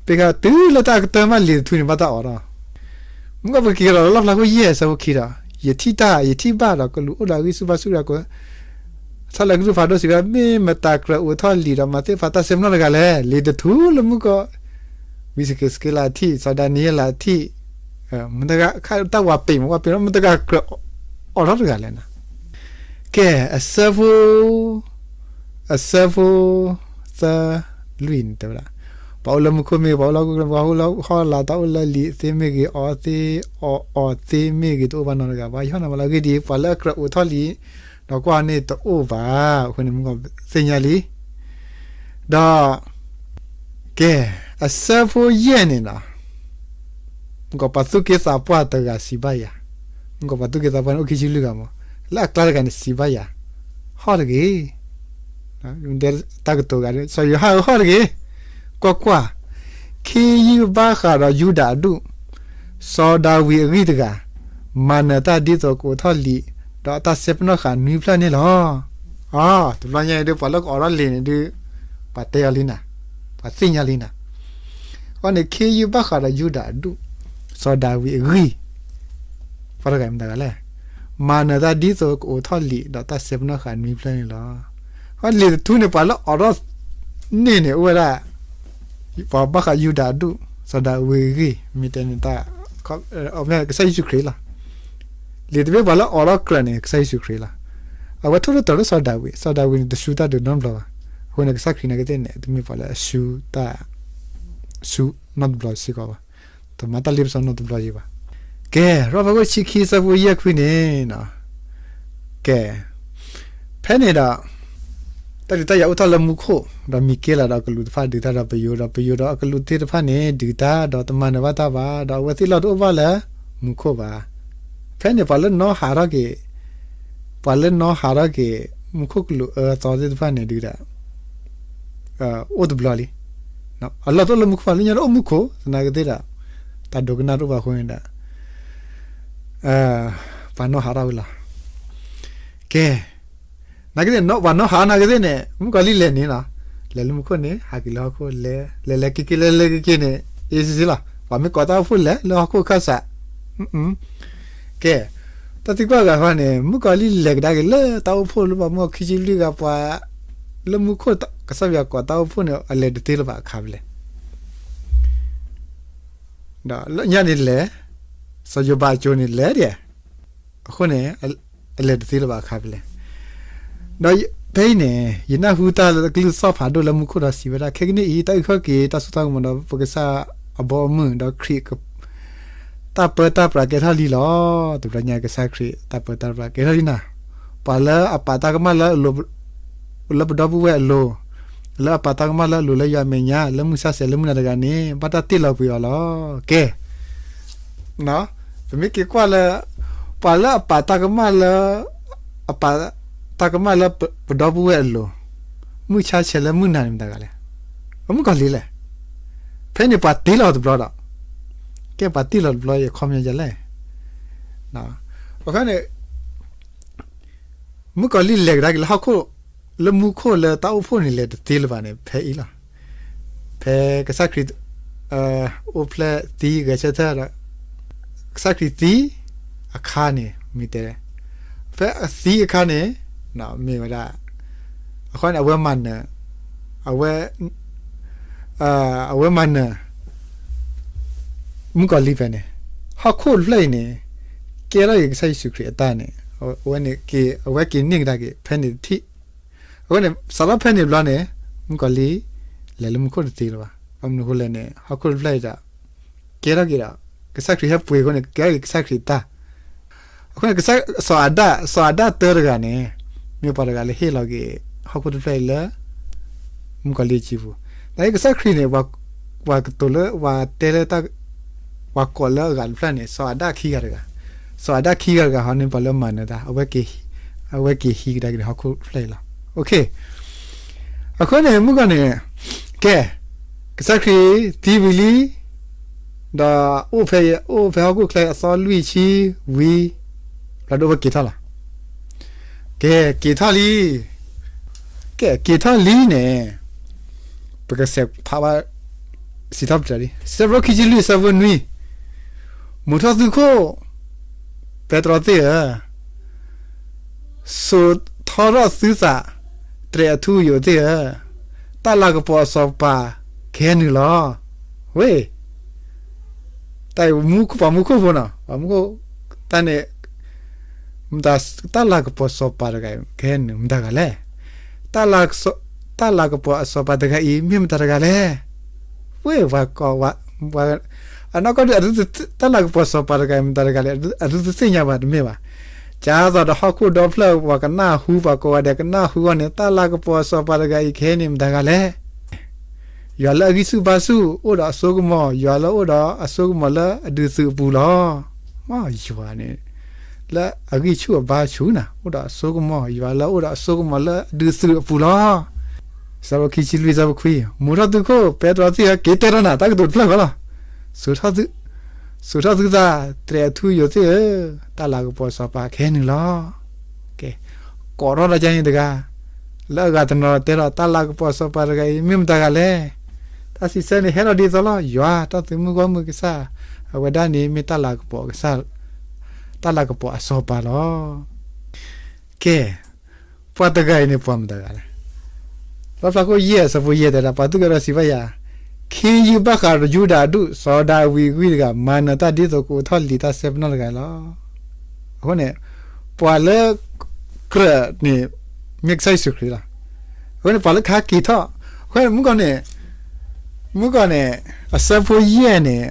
ပ့ၤဃာ်တုၤလၢတၢ်အကတၢၢ်မးလံာ်တထူန့ၣ် ဘၣ်တၢ်အီၤထီၣ်, မုၢ်ကီၢ်ပက့ၤကဒီးလၢလီၣ်ဖျါခိၣ်ယဲၢ် အဆၢဖိခံဒီး, ယထံၣ်တၢ်, ယထံၣ်ဘၣ်ဒီးကလူးအိၣ်ဒီးအဂံၢ်ဆူၣ်ဘါဆူၣ်ဒီး ထီၣ်လၢကလုၢ်ဖးဒိၣ်စံးဝဲ, မ့ၢ်မတၤကြၢးအိးထီၣ်လံာ်ဒီးမၤသ့ၣ်ဖးတၢ်ဆဲးပနီၣ်တဂၤလဲၣ်. လံာ်တထူလၢမုၢ်ကီၢ်, ဝံယဃ့းစက့လးထံၣ်, စီၤဒၤနံးယ့လးထံၣ်, မတၤတဂၤ, တၢ်ဝၤပ့ၤမး, ဝၤပ့ၤမး, မတၤတဂၤကြၢးအိးထီၣ်တဂၤလဲၣ်နၤ. ကဲ, အဆၢဖိ, အဆၢဖိသၢ လွံၢ်န့ၣ်တဲဝဲဒၣ်, ပှၤအိၣ်လၢမူခိၣ်မ့ၢ်ဂ့ၤ, ပှၤအိၣ်လၢဟီၣ်လာ်, တၢ်အိၣ်လၢလံာ်သ့ၣ်မ့ၢ်ဂ့ၤ, အီသ့ၣ်, အီၣ်အီသ့ၣ်မ့ၢ်ဂ့ၤ, တအိၣ်ဘၣ်နီတဂၤဘၣ်. ယဟီၣ်နၤမးလၢအဂ့ၢ်ဒ်အံၤ, ပှၤလၢအကြၢးအိးထီၣ်လံာ် ဒီးကွၢ်န့ၣ်တအိၣ်ဘၣ်. အဃိန့ၣ် မုၢ်ကီၤသ့ၣ်ညါလံ. ဒီး ကဲ, အဆၢဖိယဲၢ်န့ၣ်နီၤ, မုၢ်ကီၤပှၤသူၣ်က့သးပှၢ်တဂၤစံးဘၣ်ယၤ, မုၢ်ကီၤပှၤသူၣ်က့သးပှၢ်န့ၣ် အိၣ်ခံဆံလွံၢ်ဂၤမး, လၢအကျါတဂၤန့ၣ်စံးဘၣ်ယၤ, ဟီၣ်တဂ့ၤ, တၢ်ကတိၤဂၤ, စီၤယိၤဟၣ်ဧၢ, ဟီၣ်တဂ့ၤ, ကွၢ်ကွၢ်, ခ့ယုၢ်ဘၣ်ဃးဒီးယူဒၤအဒူၣ်, စီၤဒၤဝံးအဂံၢ်တဂၤ, မၤနၢၤတၢ်ဒ်သိးကအိးထီၣ်လံာ်, ဒီးအတၢ်စဲပနီၣ်ဃာ်နွံဖျၢၣ်န့ၣ်လီၤ. အ တဘျီညါအံၤဒုး ပှၤလၢကအိးထီၣ်လံာ်န့ၣ်ဒုး ပှၤတဲအီၤလံနၤ, ပှၤသ့ၣ်ညါလံနၤ. အဃိန့ၣ် ခ့ယုၢ်ဘၣ်ဃးဒီးယူဒၤအဒူၣ်, စီၤဒၤဝံးအဂံၢ်, ပှၤတဂၤမတၤတဂၤလဲၣ်, မၤနၢၤတၢ်ဒ်သိးကအိးထီၣ်လံာ် ဒီးတၢ်စဲပနီၣ်ဃာ်နွံဖျၢၣ်န့ၣ်လီၤ. အဃိလံာ်တထူန့ၣ် ပှၤလၢအိးထီၣ်န့ၢ်န့ၣ် အိၣ်ဝဲဒၣ် ပှၤဘၣ်ဃးယူဒၤအဒူၣ်, စီၤဒၤဝံးအဂံၢ်, မ့ၢ်တဲန့ၣ်တၢ်, ကစၢ်ယ့ၣ်ၡူးခရံာ်လီၤ. လံာ်တဘ့ၣ်ပှၤလၢအိးထီၣ်ကြၢးန့ၣ် ကစၢ်ယ့ၣ်ၡူးခရံာ်လီၤ. အဝဲထိၣ်သတြီၤလၢစီၤဒၤဝံး, စီၤဒၤဝံးန့ၣ် တဆူတၢ်ဒုးနီတဘျီဘၣ်. အဃိန့ၣ် ကစၢ်ခရံာ်နာ်က့သ့ၣ်န့ၣ် တမ့ၢ်ပှၤလၢအဆူတၢ်, ဆူနီတဘျီစ့ၢ်ကီးဘၣ်. တမၤတၢ်လ့ပစီနီတဘျီယံၤဘၣ်. ကဲ, ရီၣ်ဖဲခိၣ်ဆံခံဆၢဖိယဲၢ်ခွံန့ၣ်, ကဲ, ဖဲန့ၣ်ဒီး တၢ်ဒုးတၢ်ယၤအိၣ်ထီၣ်လၢမူခိၣ်, ဒီးမံၤက့လးဒီးကလူးတဖၣ်ဒုးတၢ်ဒီး ပယိၤဒီးပယိၤဒီးအကလူးသ့ၣ်တဖၣ်န့ၣ် ဒုးတၢ်ဒီးတမၤနၢၤဘၣ်တၢ်ဘၣ်, ဒီးအဝဲသ့ၣ်လီၢ်တအိၣ်ဘၣ်လၢမူခိၣ်ဘၣ်. ဖဲန့ၣ်ပှၤလၢနီၢ်ဟးထီၣ်က့ၤ, ပှၤလၢနီၢ်ဟးထီၣ်က့ၤ မူခိၣ်ကလူးအၢသီသ့ၣ်တဖၣ်န့ၣ်ဒုးဒီး အိၣ်တဘျီလံ. အလီၢ်တအိၣ်လၢမူခိၣ်ဘၣ်, လၢညါတအိၣ်မူခိၣ်သနာ်က့သ့ၣ်ဒီး တၢ်ဒိကနၣ်တအိၣ်ဘၣ်အဃိန့ၣ်ဒီး ပှၤနီၢ်ဟးထီၣ်ဝံၤလီၤ. ကဲ, နာ်က့သ့ၣ် ပှၤနီၢ်ဟးနာ်က့သ့ၣ်န့ၣ် မုၣ်ကီၤလံၢ်လဲၤန့ၣ်လီၤ. လဲၤလၢမူခိၣ်န့ၣ် ဟးက့ၤလၢဟီၣ်ခိၣ်လဲၤ, လဲၤလဲၤက့ၤက့ၤ လဲၤလဲၤက့ၤက့ၤန့ၣ် အ့စ့ၢ်လီၤ. ပှၤမ့ၢ်ကိးတၢ်အိၣ်ဖှိၣ်လဲၤလၢဟီၣ်ခိၣ်အခၢၣ်စး ကဲ, တၢ်သံကွၢ်ဂၤဃီန့ၣ် မုၣ်ကီၤလံၢ်လဲၤကဒါက့ၤလၢတၢ်အိၣ်ဖှိၣ်လၢပှၤမုၣ်အီၤခံဆံလွံၢ်ဂၤပှၤလၢမူခိၣ် ကစၢ်ယွၤကိးတၢ်အိၣ်ဖှိၣ်န့ၣ် အလဲၤတသ့လၢၤဘၣ်အခါဖဲလဲၣ်. ဒီးလၢညါန့ၣ်လဲၤ, စီၤယိၤဘးအစိၤန့ၣ်လဲၤဒဲး, အဃိန့ၣ် အလဲၤတသ့လၢၤဘၣ်အခါဖဲလဲၣ်. ဒီးဖဲအံၤန့ၣ် ယနၢ်ဟူတၢ်လၢကလုၢ်သီၣ်ဖးဒိၣ်လၢမူခိၣ်ဒီးစံးဝဲဒၣ် ခဲကနံၣ်အံၤ တၢ်အုၣ်ခီၣ်က့ၤ တၢ်စိတၢ်ကမီၤဒီးပကစၢ်အဘီအမုၢ် ဒီးခရံာ် တၢ်ပၢတၢ်ပြးကဲထီၣ်လံလီၤ. တဘျီညါကစၢ်ခရံာ်တၢ်ပၢတၢ်ပြးကဲထီၣ်လံနၤ, ပှၤလၢအပာ်တၢ်ကမၣ်လၢအလိၤ လၢပဒီပုၢ်ဝဲၢ်အလိၤ, လၢအပာ်တၢ်ကမၣ်လၢအလိၤလၢယွၤအမဲာ်ညါ လၢမုၢ်ဆါဆဲးလၢမုၢ်နၤတဂၤန့ၣ် ဘၣ်တၢ်တ့ၢ်လီၤကွံာ်အီၤလီၤ. ကဲ, ပမ့ၢ်က့ၤကွၢ်လၢ ပှၤလၢအပာ်တၢ်ကမၣ်လၢ အပာ်တၢ်ကမၣ်လၢပဒီပုၢ်ဝဲၢ်အလိၤ, မုၢ်ဆါဆဲးလၢမုၢ်နၤန့ၣ်မတၤတဂၤလဲၣ်. မုၣ်ကီၤလံၢ်လဲၣ်. ဖဲန့ၣ်ပှၤတ့ၢ်လီၤတဘျီဒီး, ကဲပှၤတ့ၢ်လီၤတဘျီအခီပညီဒ်လဲၣ်. အခါန့ၣ် မုၣ်ကီၤလံၢ်လဲၤကဒါက့ၤလၢဟီၣ်ခိၣ် လၢမူခိၣ်လၢတၢ်အိၣ်ဖှိၣ်န့ၣ် လဲၤတသ့လၢၤဘၣ်န့ၣ် ဖဲအံၤလီၤ. ဖဲကစၢ်ခရံာ် အိၣ်ဖျဲၣ်သံဂဲၤဆၢထၢၣ်ဒီး ကစၢ်ခရံာ်သံအခါန့ၣ် မ့ၢ်တဲ, ဖဲအသံအခါန့ၣ် မ့ၢ်ဝဲဒၣ် အဃိန့ၣ် အဝဲမၤနၢၤ အဝဲ အဝဲမၤနၢၤ မုၣ်ကီၤလံၢ်ဖဲန့ၣ်, ဟီၣ်ခိၣ်တဖျၢၣ်အံၤန့ၣ် ကဲထီၣ်က့ၤကစၢ်ယ့ၣ်ၡူးခရံာ်အတၢ်န့ၣ် အဝဲန့ၣ်က့ၤ အဝဲက့ၤန့ၢ်ကဒါက့ၤဖဲန့ၣ်တထံၣ်. အဃိန့ၣ် စးထီၣ်ဖဲန့ၣ်ဘျီန့ၣ် မုၣ်ကီၤလံၢ် လဲၤလၢမူခိၣ်တသ့လၢၤဘၣ်. ဘၣ်မနုၤအဃိလဲၣ်န့ၣ် ဟီၣ်ခိၣ်တဖျၢၣ်အံၤဒီး ကဲထီၣ်က့ၤဒီး ကစၢ်ခရံာ်ဟဲပှ့ၤအဃိန့ၣ် ကဲထီၣ်က့ၤကစၢ်ခရံာ်တၢ် အဃိန့ၣ် စီၤအၤဒၣ် စီၤအၤဒၣ်တၢတဂၤန့ၣ် မ့ၢ်ပှၤတဂၤလၢဟ့ၣ်လီၤက့ၤ ဟီၣ်ခိၣ်တဖျၢၣ်အံၤလၢ မုၣ်ကီၤလံၢ်အစုပူၤ. သနာ်က့ကစၢ်ခရံာ်န့ၣ် ပှၤကတိၤလၢ ပှၤတဲလၢ ပှၤကိးလၢအဂၤတဖျၢၣ်န့ၣ် စီၤအၤဒၣ်ခံဂၤတဂၤ, စီၤအၤဒၣ်ခံဂၤတဂၤဟီန့ၣ် ပှၤလၢမၤနၢၤတၢ် အဝဲက့ၤဟံးကဒါက့ၤဒီးဟီၣ်ခိၣ်တဖျၢၣ်အံၤလီၤ. အဃိန့ၣ် မုၣ်ကီၤန့ၣ် ကဲ ကစၢ်ခရံာ်သံဝံၤလံ ဒီး အိၣ်ဖဲဟီၣ်ခိၣ်ချၢအသီလွံၢ်ဆံဝံၤ လီၤဒိၣ်ဝဲက့ၤထီၣ်လီၤ. ကဲ က့ၤထီၣ်လံ. ကဲ က့ၤထီၣ်လံန့ၣ် ပကစးဖးဘၣ် စံးထီၣ်ပတြၢၤလံ ဆၢဖိခံဆံလွံၢ် ဆၢဖိနွံ, မိာ်ထီၣ်သုခိၣ် ပဲတြီသ့ၣ်ဧၢ စိာ်ထီထီၣ်သုသး တြဲၤအထူအယိာ်သ့ၣ်ဧၢ, တၢ်လၤကပီၤအစီၤပၤကဟဲနုာ်လီၤ. ဝ့ၢ် တၢ်မူခိၣ် ပှၤမူခိၣ်ဖိနီၤ ပှၤမူခိၣ် တၢ်န့ၣ် မတၤ တၢ်လၤကပီၤစီၤပၤတဂၤအံၤ ကဟဲနုာ်မတၤတဂၤလဲၣ်. တၢ်လၤကပီၤအစီၤပၤတဂၤအံၤ မ့ၢ်မတၤတဂၤလဲၣ်. ဝဲပှၤကိးဝဲ, အနီၢ်ကီၢ်ဒုး တၢ်လၤကပီၤစီၤပၤတဂၤအံၤ မတၤတဂၤလဲၣ်, အဒုးတသ့ၣ်ညါဘၣ်တမ့ၢ်ဘၣ်. ကသိးဒီးဟီၣ်ခိၣ်ဒီဖျၢၣ် ပှၤကနၢ်ဟူ ပှၤကိးဂၤဒဲးကနၢ်ဟူအီၤန့ၣ် တၢ်လၤကပီၤစီၤပၤတဂၤအံၤခဲအံၤန့ၣ် မတၤတဂၤလဲၣ်. ယွၤလၢအဂံၢ်ဆူၣ်ဘါဆူၣ် အိၣ်ဒီးအစိကမီၤ, ယွၤလၢအိၣ်ဒီးအစိကမီၤလၢအဒုးသုးအပူၤလီၤ. ယွၤန့ၣ် လၢအဂံၢ်ဆူၣ်အဘါဆူၣ်နၤ, အိၣ်ဒီးအစိကမီၤ, ယွၤလၢအိၣ်ဒီးအစိကမီၤလၢအဒုးသုးအပူၤလီၤ. ဆၢဖိခံဆံလွံၢ်, ဆၢဖိခွံ, မူထီၣ်သုခိၣ်, ပဲတြီသ့ၣ်ဧၢ, က့ၤတဲထီၣ်နၤ တၢ်ကတိၤတဖျၢၣ်ဃီလီၤ. စိာ်ထီၣ်သု, စိာ်ထီၣ်သုသး, တြဲၤအထူအယိာ်သ့ၣ်ဧၢ, တၢ်လၤကပီၤစီၤပၤခဲအံၤန့ၣ်လီၤ. ကဲ, ကိးထီၣ်ဒ်န့ၣ်တဂၤ, လၢအဂၤတနီၤတဲဒီး တၢ်လၤကပီၤစီၤပၤတဂၤအံၤ မ့ၢ်မတၤဂၤလဲၣ်. တၢ်စံးဆၢန့ၣ် ဟဲထီၣ်ဒ်သိးလီၤ. ယွၤ တၢ်သုးမုၢ်ဂီၢ်မုၢ်ကစၢ်, အဝဲဒၣ်န့ၣ်မ့ၢ်တၢ်လၤကပီၤကစၢ်, တၢ်လၤကပီၤအစီၤပၤလီၤ. ကဲ, ပှၤတဂၤအံၤန့ၣ် ပှၤမတၤတဂၤလဲၣ်. လီၣ်ဖျါခိၣ်ယဲၢ် အဆၢဖိယဲၢ်တဲဒၣ်, ပှၤသူၣ်ကဲထီၣ်စံးဘၣ်ယၤ, ခ့ယုၢ်ဘၣ်ဃးဒီးယူဒၤအဒူၣ် စီၤဒၤဝံးအဝံတဂၤ, မၤနၢၤတၢ်ဒ်သိးကအိးထီၣ်လံာ်တၢ်စဲပနီၣ်တဂၤလီၤ. အဃိန့ၣ် ပှၤလၢကြၢးန့ၣ် မ့ၢ်ကစၢ်ယ့ၣ်ၡူးခရံာ်လီၤ. အဃိန့ၣ် ပှၤလၢကဟဲက့ၤထီၣ်, အဃိန့ၣ် မုၣ်ကီၢ်န့ၣ်, မုၣ်ကီၢ်န့ၣ် အဆၢဖိယဲၢ်န့ၣ်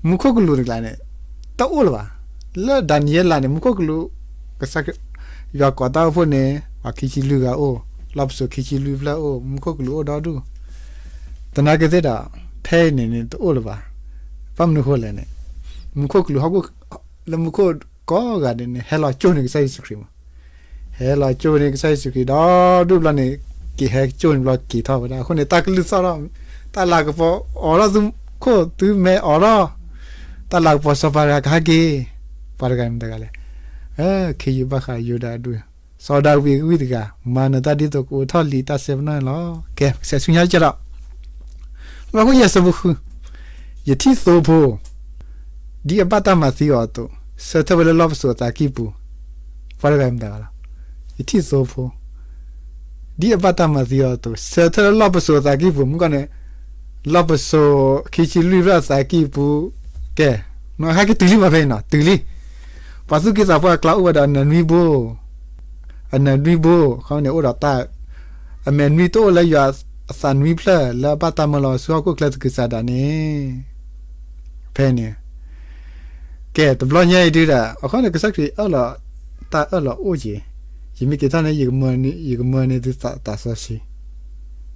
မူခိၣ်ကလူးတကျါန့ၣ် တအိၣ်လၢၤဘၣ်. လၢဒၤနံးယ့လးန့ၣ် မူခိၣ်ကလူး, ကစၢ်ခရံာ်, ယွၤကိးတၢ်အိၣ်ဖှိၣ်န့ၣ် ပှၤခံဆံလွံၢ်ဂၤအိၣ်, လီၢ်ပစိာ်ခံဆံလွံၢ်ဖျၢၣ်အိၣ်, မူခိၣ်ကလူးအိၣ်ဒီဒူၣ်. သနာ်က့သ့ၣ်ဒီး ဖဲအံၤန့ၣ်န့ၣ် တအိၣ်လၢၤဘၣ်. ဘၣ်မနုၤအဃိလဲၣ်န့ၣ်, မူခိၣ်ကလူးဟီၣ်ခိၣ်, လၢမူခိၣ်ကိးဂၤဒဲးန့ၣ် ဟဲလီၤကၠိၣ်န့ၢ်ကစၢ်ယ့ၣ်ၡူးခရံာ်မး ဟဲလီၤကၠိၣ်န့ၢ်ကစၢ်ယ့ၣ်ၡူးခရံာ်ဒီဒူၣ်ဘျီန့ၣ်, က့ၤဟဲကၠိၣ်န့ၢ်ဘျီက့ၤထီၣ်ဝဲဒၣ်. အဃိန့ၣ် တၢ်ကလုၢ်သီၣ်ထီၣ်, တၢ်လၤကပီၤအိးထီၣ်သုခိၣ်သုမဲအိးထီၣ်, တၢ်လၤကပီၤစီၤပၤတဂၤကဟဲက့ၤ, ပှၤတဂၤမတၤတဂၤလဲၣ်. ခ့ယုၢ်ဘၣ်ဃးယူဒၤအဒူၣ်, စီၤဒၤဝံးအဝံတဂၤ, မၤနၢၤတၢ်ဒ်သိးကအိးထီၣ်လံာ်တၢ်စဲပနီၣ်န့ၣ်လီၤ. ကဲ, ကစဲးဆူညါကဒီး လီၣ်ဖျါခိၣ်ယဲၢ် ဆၢဖိဃု, ယထံၣ်သိဖိ ဒ်အဘၣ်တၢ်မၤသံအီၤအသိး, ဆၢထၢၣ်ဝဲလၢလီၢ်ပစိာ်အသးကံၢ်ပူၤ, ပှၤတဂၤမတၤတဂၤလဲၣ်. ယထံၣ်သိဖိ ဒ်အဘၣ်တၢ်မၤသံအီၤအသိး, ဆၢထၢၣ်လၢလီၢ်ပစိာ်အသးကံၢ်ပူၤ, မုၣ်ကီၢ်န့ၣ်, လီၢ်ပစိာ်ခံဆံလွံၢ်ဖျၢၣ်အသးကံၢ်ပူၤ, ကဲ, နဟဲက့ၤတုၤလံမး ဖဲအံၤနီၤ, တုၤလံ. ပှၤသူၣ်က့သးပှၢ်အကျါအိၣ်ဝဲဒီးအနၢၤနွံဘိ, အနၢၤနွံဘိ, ခီန့ၣ်အိၣ်ဒီးတၢ်, အမဲာ်နွံတအိၣ်လၢယွၤအသးနွံဖျၢၣ်လၢအဘၣ်တၢ်မၢလီၤအီၤဆူဟီၣ်ခိၣ်ချၢသကုၤဆးဒးန့ၣ် ဖဲန့ၣ်, ကဲ, တဘျီညါအံၤဒုဒီး အခီန့ၣ် ကစၢ်ခရံာ်အၢၣ်လီၤ, တၢ်အၢၣ်လီၤအိၣ်က့ၤ, ယမ့ၢ်က့ၤထီၣ်န့ၣ် ယကမၢန့ၢ်သုသးစီဆှံ,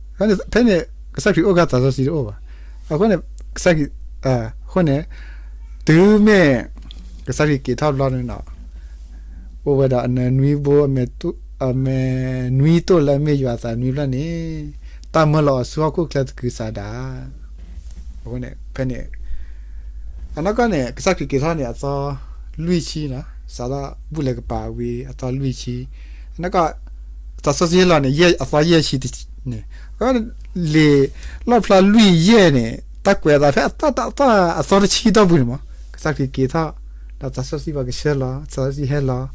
ဖဲန့ၣ် ကစၢ်ခရံာ်အိၣ်ခါသးစီဆှံတအိၣ်ဘၣ်. အဃိန့ၣ် ကစၢ်ခရံာ်, အဃိန့ၣ် တုၤမ့ၢ် ကစၢ်ခရံာ်က့ၤထီၣ်ဘျီန့ၣ်ဒီး အိၣ်ဝဲဒီးအနၢၤနွံဘိ, အမဲာ်နွံတအိၣ်လၢအမ့ၢ်ယွၤအသးနွံဖျၢၣ်န့ၣ် တၢ်မၢလီၤအီၤဆူဟီၣ်ခိၣ်ချၢသကုၤဆးဒး အဃိန့ၣ် ဖဲန့ၣ် အနီၢ်ကီၢ်န့ၣ် ကစၢ်ခရံာ်က့ၤထီၣ်န့ၣ် အသီလွံၢ်ဆံလီၤ. စးထီၣ်ဘူၣ်လဲၤကပၤဝံၤ အသီလွံၢ်ဆံ, အနီၢ်ကီၢ် သးစီဆှံဟဲလီၤန့ၣ် အသီယဲၢ်ဆံန့ၣ်, လံာ်လီၣ်ဖျါလွံၢ်ယဲၢ်န့ၣ် တၢ်ကွဲးအသးဖဲအသီတဆံတီၢ်ပူၤန့ၣ်မး, ကစၢ်ခရံာ်က့ၤထီၣ် ဒီးသးစီဆှံပှၤကဆှၢလီၤ, သးစီဆှံဟဲလီၤ,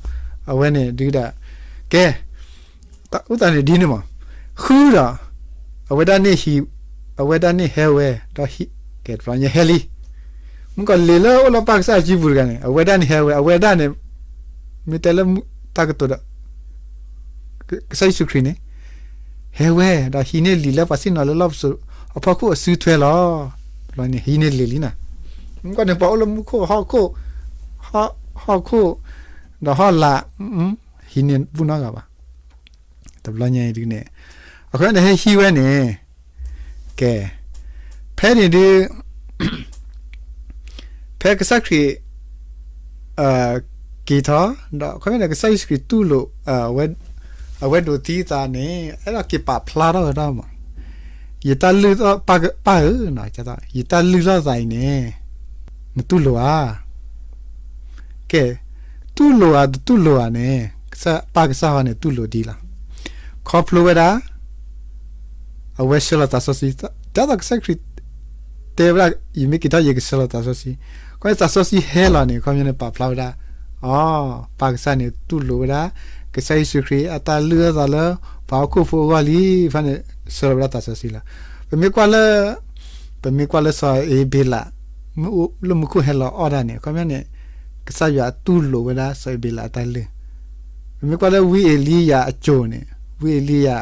အဝဲန့ၣ်ဒုဒီး ကဲ တၢ်အိၣ်သးန့ၣ်ဒ်န့ၣ်မး, ဃုဒီး အဝဲဒၣ်န့ၣ်ဟံး, အဝဲဒၣ်န့ၣ်ဟဲဝဲ, ဒီးဟံး, ကဲ တဘျီညါဟဲလံ. မုၣ်ကီၢ်လံၤလၢအိၣ်လၢပၢ်ကစၢ်အစုပူၤတဂၤန့ၣ် အဝဲဒၣ်န့ၣ်ဟဲဝဲ, အဝဲဒၣ်န့ၣ် မ့ၢ်တဲလၢတၢ်ကတိၤဒီး ကစၢ်ယ့ၣ်ၡူးခရံာ်န့ၣ် ဟဲဝဲ ဒီးဟံးန့ၢ်လံာ်လၢပှၤဆ့ၣ်နီၤလၢလီၢ်ပစိာ်အဖီခိၣ်အစုထွဲလီၤ. တဘျီန့ၣ်ဟံးန့ၢ်လံာ်လံနၤ. မုၣ်ကီၢ်န့ၣ် ပှၤအိၣ်လၢမူခိၣ်ဟီၣ်ခိၣ်, ဟီၣ်ခိၣ် ဒီးဟီၣ်လာ် ဟံးန့ၢ်ဘူၣ်နီတဂၤဘၣ်. တဘျီညါအံၤဒ်န့ၣ် အဃိန့ၣ်ဟဲဟံးဝဲန့ၣ် ကဲ ဖဲန့ၣ်ဒု ဖဲကစၢ်ခရံာ် က့ၤထီၣ် ဒီးခီဖျိန့ၣ် ကစၢ်ယ့ၣ်ၡူးခရံာ်တူၢ်လိာ် အဝဲဒိးသံအသးန့ၣ် အဲၣ်ဒိးက့ၤပာ်ဖျါထီၣ်ဝဲဒၣ်မး, ယတၢ်လုၢ်ထီၣ်ပၢ်ဧၢ, ယတၢ်လုၢ်ထီၣ်သးအံၤန့ၣ် နတူၢ်လိာ်ဧါ. ကဲ တူၢ်လိာ်ဧါ တတူၢ်လိာ်ဧါန့ၣ် ပၢ်ကစၢ်ဟီန့ၣ် တူၢ်လိာ်ဒံးလီၤ. ခီဖျိဝဲဒၣ် အဝဲဆှၢလီၤသးစီဆှံ, ဒ်သိးကစၢ်ခရံာ်တဲဝဲဒၣ် ယမ့ၢ်က့ၤထီၣ် ယကဆှၢလီၤသးစီဆှံ, ခီဖျိသးစီဆှံဟဲလီၤန့ၣ် ခီဖျိန့ၣ်ပာ်ဖျါဝဲဒၣ် အီ ပၢ်ကစၢ်န့ၣ် တူၢ်လိာ်ဝဲဒၣ် ကစၢ်ယ့ၣ်ၡူးခရံာ်အတၢ်လုၢ်အသးလၢ ပှၤဟီၣ်ခိၣ်ဖိအဂီၢ်လံ, ဖဲန့ၣ် ဆှၢလီၤဝဲဒၣ်သးစီဆှံလီၤ. ပမ့ၢ်ကွၢ်လၢ ပမ့ၢ်ကွၢ်လၢစီၤအ့ဘ့လး လၢမူခိၣ်ဟဲလီၤအီၣ်တၢ်န့ၣ် ခီဖျိန့ၣ် ကစၢ်ယွၤတူၢ်လိာ်ဝဲဒၣ်စီၤအ့ဘ့လးအတၢ်လုၢ်. ပမ့ၢ်ကွၢ်လၢဝံအ့လံယၤအစိၤန့ၣ် ဝံအ့လံယၤ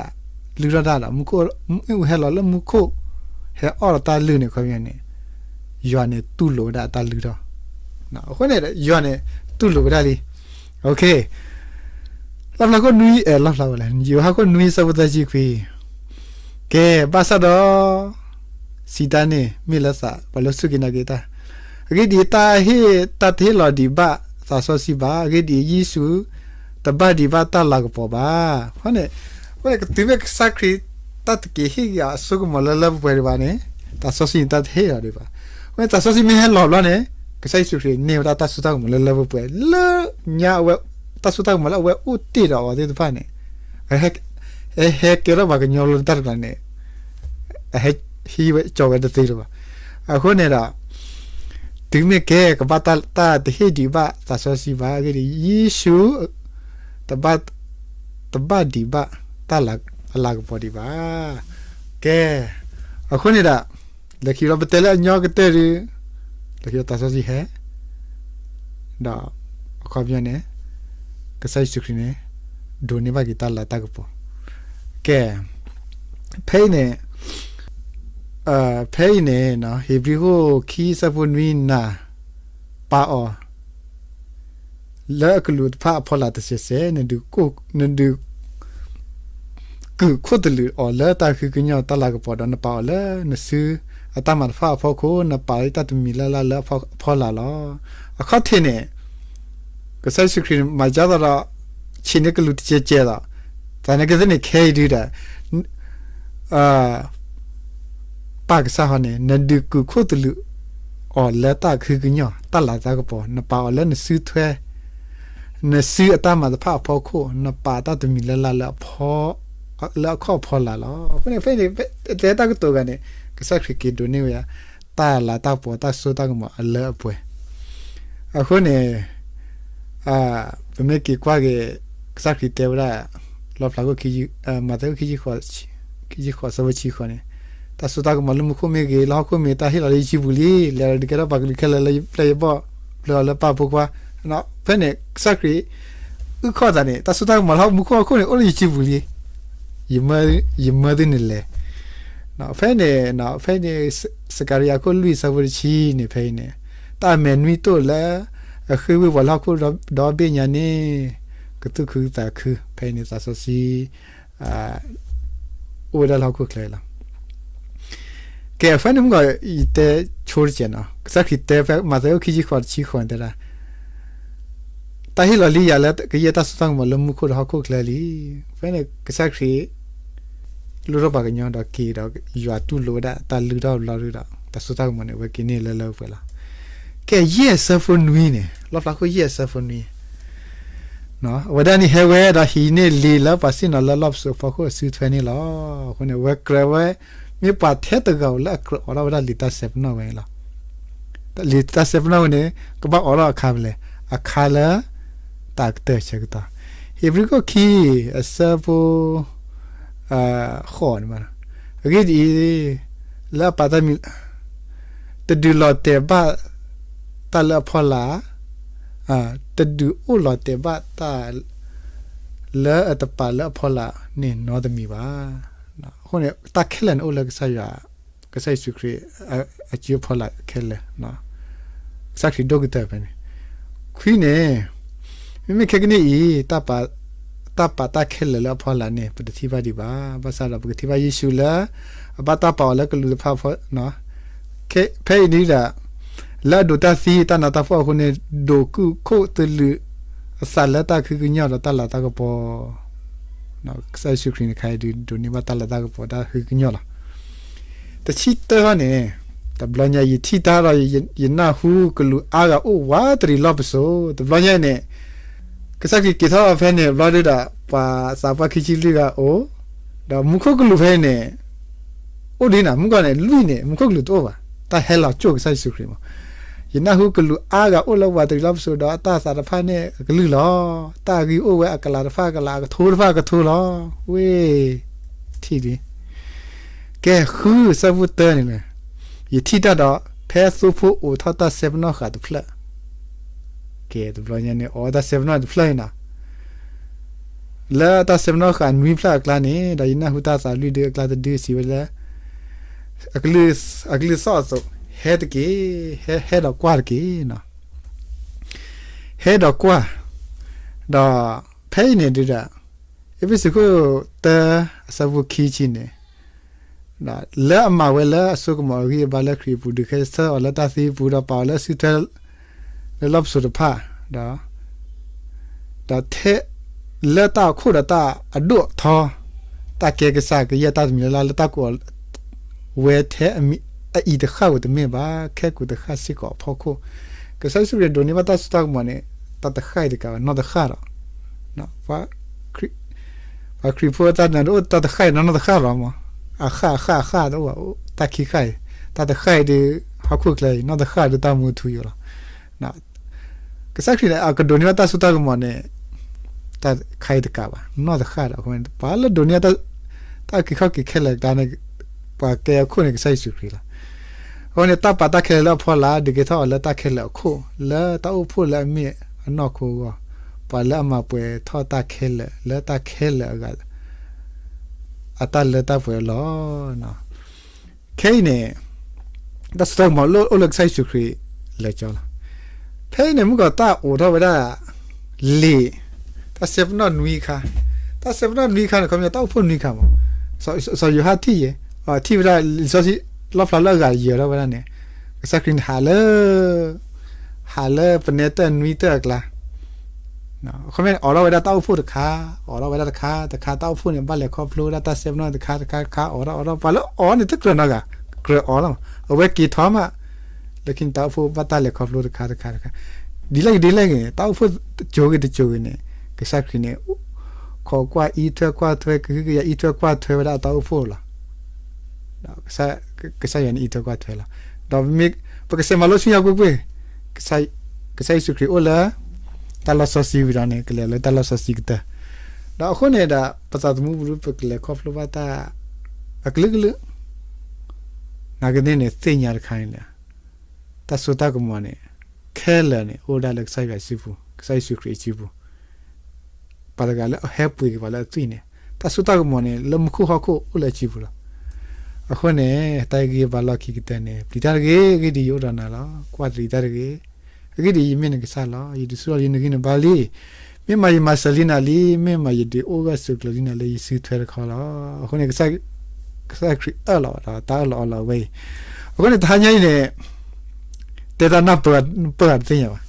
လုၢ်ထီၣ်တၢ်ဒီး မူခိၣ် မ့ၣ်အူဟဲလီၤလၢမူခိၣ် ဟဲအီၣ်ဒီးတၢ်လုၢ်န့ၣ် အခီပညီန့ၣ် ယွၤန့ၣ်တူၢ်လိာ်ဝဲဒၣ်အတၢ်လုၢ်ထီၣ်, အဃိန့ၣ် ယွၤန့ၣ်တူၢ်လိာ်ဝဲဒၣ်လံ. လီၣ်ဖျါခိၣ်နွံအဲၣ် လီၣ်ဖျါဝဲလဲၣ်, ယိၤဟၣ်ခိၣ်နွံဆၢဖိသၢဆံခွံ, ကဲ ဘၣ်ဆၣ်ဒီး စံးတၢ်န့ၣ် မ့ၢ်လၢသး ပှၤလၢစူၢ်က့ၤနာ်က့ၤတၢ်, အဂ့ၢ်ဒ်အံၤ တၢ်ဟ့ၣ်တၢ်တဟ့ၣ်လီၤဒံးဘၣ်သးစီဆှံဘၣ်, အဂ့ၢ်ဒ်အံၤ ယ့ၣ်ၡူးတဘၣ်ဒံးဘၣ်တၢ်လၤကပီၤဘၣ်. အဃိန့ၣ် အဃိန့ၣ် တုၤမ့ၢ်ကစၢ်ခရံာ် တၢ်တက့ၤဟ့ၣ်က့ၤအစိကမီၤလၢလၢပှဲၤပှဲၤဒံးဘၣ်န့ၣ် သးစီဆှံန့ၣ်တၢ်တဟ့ၣ်လီၤဒံးဘၣ်. အဃိန့ၣ် သးစီဆှံမ့ၢ်ဟဲလီၤဘျီန့ၣ် ကစၢ်ယ့ၣ်ၡူးခရံာ်န့ၢ်ဝဲဒၣ်တၢ်စိတၢ်ကမီၤလၢလၢပှဲၤပှဲၤ လၢညါအဝဲ တၢ်စိတၢ်ကမီၤလၢအဝဲအိၣ်တ့ၢ်ဒီးအီၤသ့ၣ်တဖၣ်န့ၣ် ဟဲကဲထီၣ်ပှၤကညီလၢတၢ်တကျါန့ၣ် အဟဲဟံးဝဲကၠီဝဲတသ့လၢၤဘၣ်. အဃိန့ၣ်ဒီး တုၤမ့ၢ်ကဲ ကဘၣ်တၢ်တဟ့ၣ်ဒံးဘၣ်သးစီဆှံဘၣ်, အဂ့ၢ်ဒ်အံၤ ယ့ၣ်ၡူး တဘၣ်ဒံးဘၣ်တၢ်အလၤကပီၤဒံးဘၣ်. ကဲ အဃိန့ၣ်ဒီး လၢခံလီၤ ပတဲလၢအညီကတၢၢ်ဒီး လၢခံလီၤ သးစီဆှံဟဲ ဒီးအခီပညီန့ၣ် ကစၢ်ယ့ၣ်ၡူးခရံာ်န့ၣ် ဒိးန့ၢ်ဘၣ်က့ၤတၢ်လၤတၢ်ကပီၤ. ကဲ ဖဲအံၤန့ၣ် ဖဲအံၤန့ၣ် ဧ့ၤဘြံၤခိၣ်ခံဆၢဖိနွံနၤ ပာ်အီၤ လၢအကလူးတဖၣ်အဖီလာ်တစဲးစဲး, နဒုး ကုၢ်ခိၣ်တလုာ်အီၤလၢတၢ်ဃုကညီၢ်တၢ်လၤကပီၤဒီး နပာ်အီၤလၢနစုအတၢ်မၤတဖၣ်အဖီခိၣ်, နပာ်အီၤတၢ်တမံၤလၢ်လၢ်လၢအဖီလာ်လီၤ. အခီၣ်ထံးန့ၣ် ကစၢ်ယ့ၣ်ၡူးခရံာ်မၤဒ်သိးဒီး ဆံးန့ၢ်ကလူးတစဲးစဲးလီၤ. သနာ်က့သ့ၣ်န့ၣ် ခဲအံၤဒုဒီး ပၢ်ကစၢ်ဟီန့ၣ် နဒုးကုၢ်ခိၣ်တလုာ်အီၤလၢတၢ်ဃုကညီၢ် တၢ်လၤတၢ်ကပီၤ, နပာ်အီၤလၢနစုထွဲ နစုအတၢ်မၤတဖၣ်အဖီခိၣ်, နပာ်တၢ်တမံၤလၢ်လၢ်လၢ လၢအခီၣ်ဖီလာ်လီၤ. အဃိန့ၣ် ဖဲအံၤန့ၣ် တဲတၢ်ကတိၤဂၤန့ၣ် ကစၢ်ခရံာ်က့ၤဒိးန့ၢ်ဝဲ တၢ်လၤတၢ်ကပီၤ တၢ်စိတၢ်ကမီၤအလၢအပှဲၤ. အဃိန့ၣ် ပမ့ၢ်က့ၤကွၢ်က့ၤ ကစၢ်ခရံာ်တဲဝဲဒၣ် လီၣ်ဖျါခိၣ် မးသဲ ခံဆံဃိး ဆၢဖိဆံဃိးန့ၣ်, တၢ်စိတၢ်ကမီၤလၢမူခိၣ်မ့ၢ်ဂ့ၤ လၢဟီၣ်ခိၣ်မ့ၢ် တၢ်ဟ့ၣ်လီၤလၢယစုပူၤလံ. လဲၤဒီးကဲထီၣ်ပှၤကလုာ်ခဲလၢာ်လၢယပျဲၢ်ယဘီၣ်, ပျဲအီၤလၢပၢ်ဖိခွါ. ဖဲန့ၣ် ကစၢ်ခရံာ် အုၣ်ခီၣ်သးန့ၣ် တၢ်စိတၢ်ကမီၤလၢဟီၣ်မူခိၣ်ဟီၣ်ခိၣ်န့ၣ် အိၣ်လၢယစုပူၤလံ. ယမၢသုန့ၣ်လဲၤ. ဖဲန့ၣ် ဖဲန့ၣ် စကၤရယၤခိၣ်လွံၢ်ဆၢဖိတဆံန့ၣ် ဖဲအံၤန့ၣ် တၢ်မဲာ်နွံတိၢ်လၢ အဃ့ဝံၤပှၤလၢဟီၣ်ခိၣ်ဒီဘ့ၣ်ညါန့ၣ် ကသူၣ်ခုသးခု ဖဲအံၤန့ၣ် သးစီဆှံ အိၣ်ဝဲဒၣ်လၢဟီၣ်ခိၣ်ချၢလီၤ. ကဲ ဖဲန့ၣ်မ့ၢ်ကီး ယတဲဆိတစဲးနီၤ ကစၢ်ခရံာ်တဲဖဲ မးသဲ ခံဆံဃိးတဆံဃိးန့ၣ်တဲဒၣ် တၢ်ဟ့ၣ်လီၤလံယၤလၢကယဲၢ်တၢ်စိတၢ်ကမီၤလၢမူခိၣ်ဒီးဟီၣ်ခိၣ်ချၢလံ. ဖဲန့ၣ်ကစၢ်ခရံာ် လိၣ်ထီၣ်ပှၤကညီဒီးက့ၤဒီး ယွၤတူၢ်လိာ်ဝဲဒၣ်တၢ်လုၢ်ထီၣ်ဘျီဒုဒီး တၢ်စိတၢ်ကမီၤန့ၣ် အဝဲက့ၤန့ၢ်လၢလၢပှဲၤပှဲၤလီၤ. ကဲ ယဲၢ်ဆၢဖိနွံန့ၣ် လီၣ်ဖျါခိၣ်ယဲၢ်ဆၢဖိနွံ အဝဲဒၣ်န့ၣ်ဟဲဝဲဒီးဟံးန့ၢ်လံာ်လၢပှၤဆ့ၣ်နီၤလၢလီၢ်ပစိာ်အဖီခိၣ်အစုထွဲန့ၣ်လီၤ. အဃိန့ၣ် အဝဲကြၢးဝဲ မ့ၢ်ပှၤထဲတဂၤဧိၤလၢအကြၢးအိးထီၣ်ဝဲဒၣ်လံာ်တၢ်စဲပနီၣ်ဝဲန့ၣ်လီၤ. လံာ်တၢ်စဲပနီၣ်ဝဲန့ၣ် ကဘၣ်အိးထီၣ်အခါဖဲလဲၣ်, အခါလၢ တၢ်ကတၢၢ်ဆၢကတီၢ်, ဧ့ၤဘြံၤခိၣ်ခံ အဆၢဖိ ဃိးန့ၣ်ဘၣ်, အဂ့ၢ်ဒ်အံၤ, လၢအပာ်တၢ်မံၤ တဒုးလီၤတဲာ်ဘၣ်တၢ်လၢအဖီလာ်, တဒုးအိၣ်လီၤတဲာ်ဘၣ်တၢ် လၢအတပာ်လၢအဖီလာ်န့ၣ်နီတမံၤဘၣ်. အဃိန့ၣ် တၢ်ခဲလၢာ်န့ၣ်အိၣ်လၢကစၢ်ယွၤ ကစၢ်ယ့ၣ်ၡူးခရံာ် အစုအဖီလာ်ခဲလၢာ်, ကစၢ်ခရံာ်ဒိၣ်ကတၢၢ်ဖဲန့ၣ်, ခွံန့ၣ် မ့မ့ၢ်ခဲကနံၣ်အံၤ တၢ်ပာ်တၢ်ခဲလၢာ်လၢအဖီလာ်န့ၣ် ပတထံၣ်ဘၣ်ဒံးဘၣ်. ဘၣ်ဆၣ်ဒီးပကထံၣ်ဘၣ်ယ့ၣ်ၡူးလၢ အဘၣ်တၢ်ပာ်အီၤလၢကလူးတဖၣ်အဖီ, ဖဲအံၤန့ၣ်ဒီး လၢအဒိးတၢ်သံတၢ်နးတၢ်ဖှီၣ်အဃိန့ၣ် ဒိးကုၢ်ခိၣ်တလုာ်အသးလၢတၢ်ခုကညီၢ်ဒီးတၢ်လၤတၢ်ကပီၤ, ကစၢ်ယ့ၣ်ၡူးခရံာ်န့ၣ်ခါအံၤဒုး ဒိးန့ၢ်ဘၣ်တၢ်လၤတၢ်ကပီၤတၢ်ခုကညီၢ်လီၤ. တဆံတၢန့ၣ်, တဘျီညါ ယထံၣ်တၢ်ဒီး ယနၢ်ဟူကလူးအါဂၤအိၣ်ဝးတရံးလီၢ်ပစိာ်, တဘျီညါအံၤန့ၣ် ကစၢ်ခရံာ်က့ၤထီၣ်ဖဲန့ၣ် ဘျီဒုဒီး ပှၤသးပှၢ်ခံဆံလွံၢ်ဂၤအိၣ်, ဒီးမူခိၣ်ကလူးဖဲအံၤန့ၣ် အိၣ်ဒ်န့ၣ် မုၢ်ကီၢ်န့ၣ် လွံၢ်န့ၣ် မူခိၣ်ကလူးတအိၣ်ဘၣ်, တၢ်ဟဲလီၤကၠိၣ်ကစၢ်ယ့ၣ်ၡူးခရံာ်မး, ယနၢ်ဟူကလူးအါဂၤအိၣ်လၢဝးတရံးလီၢ်ပစိာ်ဒီးအတၢ်သးတဖၣ်န့ၣ်အကလုၢ်လီၤ. တၢ်ဂ့ၢ်အိၣ်ဝဲအကလးတဖၣ်အကလး အကထိတဖၣ်အကထိလီၤ. ဝ့ၢ် ထံၣ်ဒ် ကဲ ဃုဆၢဖိတၢန့ၣ်လီၤ. ယထံၣ်တၢ်ဒီး ဖဲသိဖိအိးထီၣ်တၢ်စဲပနီၣ်ဃာ်တဖျၢၣ်, ကဲ တဘျီညါန့ၣ် အိးတၢ်စဲပနီၣ်တဖျၢၣ်န့ၣ်လီၤ. လၢတၢ်စဲပနီၣ်ဃာ်နွံဖျၢၣ်အကျါန့ၣ် ဒီးယနၢ်ဟူတၢ်သးလွံၢ်ဒုအကျါတဒုစံးဝဲလၢ အကလုၢ်သီၣ်အသိး, ဟဲတက့ၢ်, ဟဲ, ဟဲဒီးကွၢ်တက့ၢ်. ဟဲဒီးကွၢ်, ဒီးဖဲအံၤန့ၣ်ဒုးဒီး, အ့းဖ့းစူး ခိၣ်တၢ အဆၢဖိခံဆံန့ၣ်, လၢအမၤဝဲလၢအစိကမီၤအဂံၢ်အဘါလၢခရံာ်အပူၤ ဒုးခဲဆၢအီၤလၢတၢ်သံအပူၤ ဒီးပာ်အီၤလၢစုထွဲ လၢလီၢ်ပစိာ်တဖၣ်, ဒီး ဒီးထဲ လၢတၢ်အခိၣ်ဒီးတၢ်အဒိၣ်အထီ, တၢ်ကဲကစၢ်ကယဲၢ်တၢ်တမံၤလၢ်လၢ် လၢတၢ်ကိးအီၤဝဲထဲအအံၤတဃၣ်ဧိၤတမ့ၢ်ဘၣ်, ခဲကိာ်တဃၣ်စ့ၢ်ကီးအဖီခိၣ်, ကစၢ်ယ့ၣ်ၡူးခရံာ်ဒိးန့ၢ်ဘၣ်တၢ်စိတၢ်ကမီၤန့ၣ်, တၢ်တဃၣ်အံၤတကးဘၣ် နီၢ်တဃၣ်ဒီး ပှၤခရံာ်ဖိတၢ်နၢၤတအိၣ်တၢ်တဃၣ်အံၤနီၢ်နီၢ်တဃၣ်လီၤမး, အဃၣ်အဃၣ်အဃၣ်တအိၣ်ဘၣ်, တၢ်ခံဃၣ်အံၤ, တၢ်တဃၣ်အံၤဒီး ဟီၣ်ခိၣ်ချၢအံၤ နီၢ်တဃၣ်ဒီးတၢ်မူထူယိာ်လီၤ. ကစၢ်ခရံာ်န့ၣ် အကဒိးန့ၢ်ဘၣ်တၢ်စိတၢ်ကမီၤန့ၣ်, တၢ်တခါအံၤတကးဘၣ် နီၢ်တဃၣ်ဒီး အဃိန့ၣ် ပှၤလၢဒိးန့ၢ်ဘၣ် တၢ်အုၣ်က့ၤခီၣ်က့ၤခဲလၢာ်အကျါန့ၣ်, ပှၤကဲအခိၣ်န့ၣ် ကစၢ်ယ့ၣ်ၡူးခရံာ်လီၤ. အဃိန့ၣ် တၢ်ပာ်တၢ်ခဲလၢာ်လၢအဖီလာ် ဒုးကဲထီၣ်အီၤလၢတၢ်ခဲလၢာ်အခိၣ်, လၢတၢ်အိၣ်ဖှိၣ်လၢအမ့ၢ်အနီၢ်ခိအဂီၢ်, ပှၤလၢအမၤပှဲၤထီၣ်တၢ်ခဲလၢာ် လၢတၢ်ခဲလၢာ်အဂၤ အတၢ်လၢတၢ်ပှဲၤအလီၢ်. ခဲအံၤန့ၣ် တၢ်စိတၢ်ကမီၤအိၣ်လၢကစၢ်ယ့ၣ်ၡူးခရံာ်လၢာ်ကၠီလီၤ. ဖဲအံၤန့ၣ် မုၢ်ကီးတၢ်အိးထီၣ်ဝဲဒၣ် လံာ်, တၢ်စဲပနီၣ်နွံခါ, တၢ်စဲပနီၣ်နွံခါန့ၣ် ခီပညီ တၢ်အိၣ်ဖှိၣ်နွံခါမး, စီၤယိၤဟၣ်ထံၣ်ယဲ, ထံၣ်ဝဲဒၣ်လံာ်စီဆှံလီၣ်ဖျါလၢအဂၤယၢၤထီၣ်ဝဲဒၣ်န့ၣ်, ကစၢ်ခရံာ်န့ၣ်ဟးလၢ ဟးလၢပနဲတၢၢ်နွံတၢၢ်အကျါ, ခီပညီန့ၣ် အိးထီၣ်ဝဲဒၣ်တၢ်အိၣ်ဖှိၣ်တခါ, အိးထီၣ်ဝဲဒၣ်တခါတခါ, တၢ်အိၣ်ဖှိၣ်န့ၣ် ဘၣ်လဲၤခီဖျိဝဲဒၣ်တၢ်စဲပနီၣ်တခါတခါတခါ, အိးထီၣ်အိးထီၣ် ပှၤလၢအီၤန့ၣ် တကြၢးနီတဂၤ, ကြၢးအီၤလီၤ, အဝဲက့ၤထီၣ်မး, လၢခံန့ၣ် တၢ်အိၣ်ဖှိၣ်ဘၣ်တၢ်လဲၤခီဖျိတခါတခါတခါ, ဒ်လဲၣ်ဂ့ၤဒ်လဲၣ်ဂ့ၤန့ၣ် တၢ်အိၣ်ဖှိၣ်တစိၤဂ့ၤတစိၤဂ့ၤန့ၣ်, ကစၢ်ခရံာ်န့ၣ် ခိးကွၢ်အံးထွဲကွၢ်ထွဲ ကဟုကယာ်အံးထွဲကွၢ်ထွဲဝဲဒၣ်အတၢ်အိၣ်ဖှိၣ်လီၤ. ကစၢ်ယွၤန့ၣ်အံးထွဲကွၢ်ထွဲလီၤ. ဒီးပကစဲးမၤလိဆူညါကွ့ၢ်ကွ့ၢ်, ကစၢ်ယ့ၣ်ၡူးခရံာ်အိၣ်လၢ တၢ်လီၢ်စီဆှံဝံၤဒီးန့ၣ် ကလဲၤလၢတၢ်လီၢ်စီဆှံကတၢၢ်, ဒီးအဃိန့ၣ်ဒီး ပသးသမူပူၤ ပကလဲၤခီဖျိဘၣ်တၢ် အကလုာ်ကလုာ် နာ်က့သ့ၣ်န့ၣ် သ့ၣ်ညါတခါန့ၣ်လီၤ. တၢ်စိတၢ်ကမီၤန့ၣ် ခဲလၢာ်န့ၣ် အိၣ်ဒၣ်လၢကစၢ်ယွၤစုပူၤ, ကစၢ်ယ့ၣ်ၡူးခရံာ်အစုပူၤ, ပှၤတဂၤလၢအဟဲပှ့ၤက့ၤပှၤလၢအသွံၣ်န့ၣ်, တၢ်စိတၢ်ကမီၤန့ၣ် လၢမူခိၣ်ဟီၣ်ခိၣ်အိၣ်လၢအစုပူၤလီၤ. အဃိန့ၣ် တၢ်ဂ့ၢ်ဘါလီၢ်ခံကတၢၢ်န့ၣ် ပျံၤတၢ်တဂ့ၤ, အဂ့ၢ်ဒ်အံၤ ယအိၣ်ဒီးနၤလီၤ. ကွၢ်တရံးတၢ်တဂ့ၤ, အဂ့ၢ်ဒ်အံၤ ယမ့ၢ်နကစၢ်လီၤ. ယဒုးဆူၣ်ထီၣ်လံနဂံၢ်နဘါလံ. မ့ၢ်မးယမၤစၢၤလံနၤလံ, မ့ၢ်မးယဒုးအိၣ်ဂၢၢ်ဆိးကျၢၤလံနၤလၢယစုထွဲတခီလီၤ. အဃိန့ၣ် ကစၢ်ခရံာ်အၢၣ်လီၤဒီးတၢ်အၢၣ်လီၤအီလီၤအဝဲအံၤ, အဃိန့ၣ် တဟါညါအံၤန့ၣ် တဲတၢ်နၢ်ပၢၢ်တသ့ၣ်ညါဘၣ်,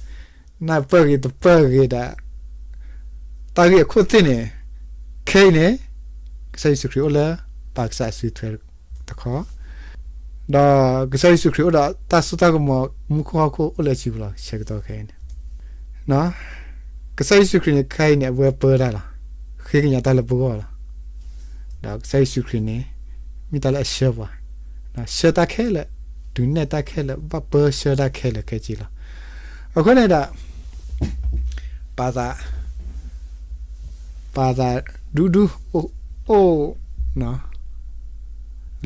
နၢ်ပၢၢ်ဂ့ၤတပၢၢ်ဂ့ၤဒီး တၢ်ဂ့ၢ်အခိၣ်သ့ၣ်န့ၣ်, ခဲအံၤန့ၣ် ကစၢ်ယ့ၣ်ၡူးခရံာ်အိၣ်လၢပၢ်ကစၢ်အစုထွဲတခီ, ဒီးကစၢ်ယ့ၣ်ၡူးခရံာ်အိၣ်ဒီးတၢ်စိတၢ်ကမီၤ မူခိၣ်ဟီၣ်ခိၣ်အိၣ်လၢအစုပူၤလီၤ. ဆၢကတီၢ်ခဲအံၤန့ၣ် ကစၢ်ယ့ၣ်ၡူးခရံာ်န့ၣ် ခဲအံၤန့ၣ် အဝဲပၢတၢ်လီၤ. ဃ့ကညးတၢ်လၢပဂီၢ်လီၤ. ဒီးကစၢ်ယ့ၣ်ၡူးခရံာ်န့ၣ် မ့ၢ်တၢ်လၢအဆှၢပှၤ, ဆှၢတၢ်ခဲလၢာ်, ဒုးနဲၣ်တၢ်ခဲလၢာ်, ဘၣ်ပၢဆှၢတၢ်ခဲလၢာ်ခဲဆ့လီၤ. အဃိန့ၣ်ဒီး ပာ်သး ပာ်သးဒူဒူ အိၣ် အိၣ်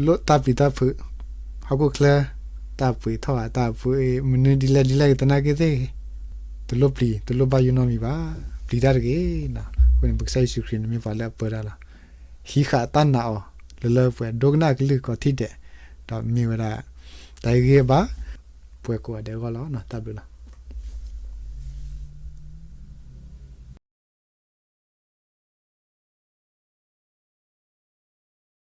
လိၣ်တၢ်ပျံၤတၢ်ဖုး, ဟီၣ်ခိၣ်ချၢ တၢ်ပှ့ၤထီၣ်ဘၣ်တၢ်အပှ့ၤ မနုၤဒ်လဲၣ်ဒ်လဲၣ်ဂ့ၤ သနာ်က့သ့ၣ်ဂ့ၤ, တလိၣ်ပျံၤ တလိၣ်ဘၣ်ယိၣ်နီတမံၤဘၣ်. ပျံၤတၢ်တဂ့ၤ. အဃိန့ၣ် ပကစၢ်ယ့ၣ်ၡူးခရံာ်န့ၣ်မ့ၢ်ပှၤလၢအပၢတၢ်လီၤ. ဟံးဃာ်တၢ်နာ်အီၤ လၢလၢပှဲၤပှဲၤ ဒိကနၣ်အကလုၢ်ကီးထံၣ်ဒဲး, ဒီးမ့ၢ်ဝဲဒၣ် တၢ်ဂ့ၢ်ဘါ ပှဲၤကိးဂၤဒဲးအဂီၢ်လီၤ. တၢ်ဘျုးလီၤ.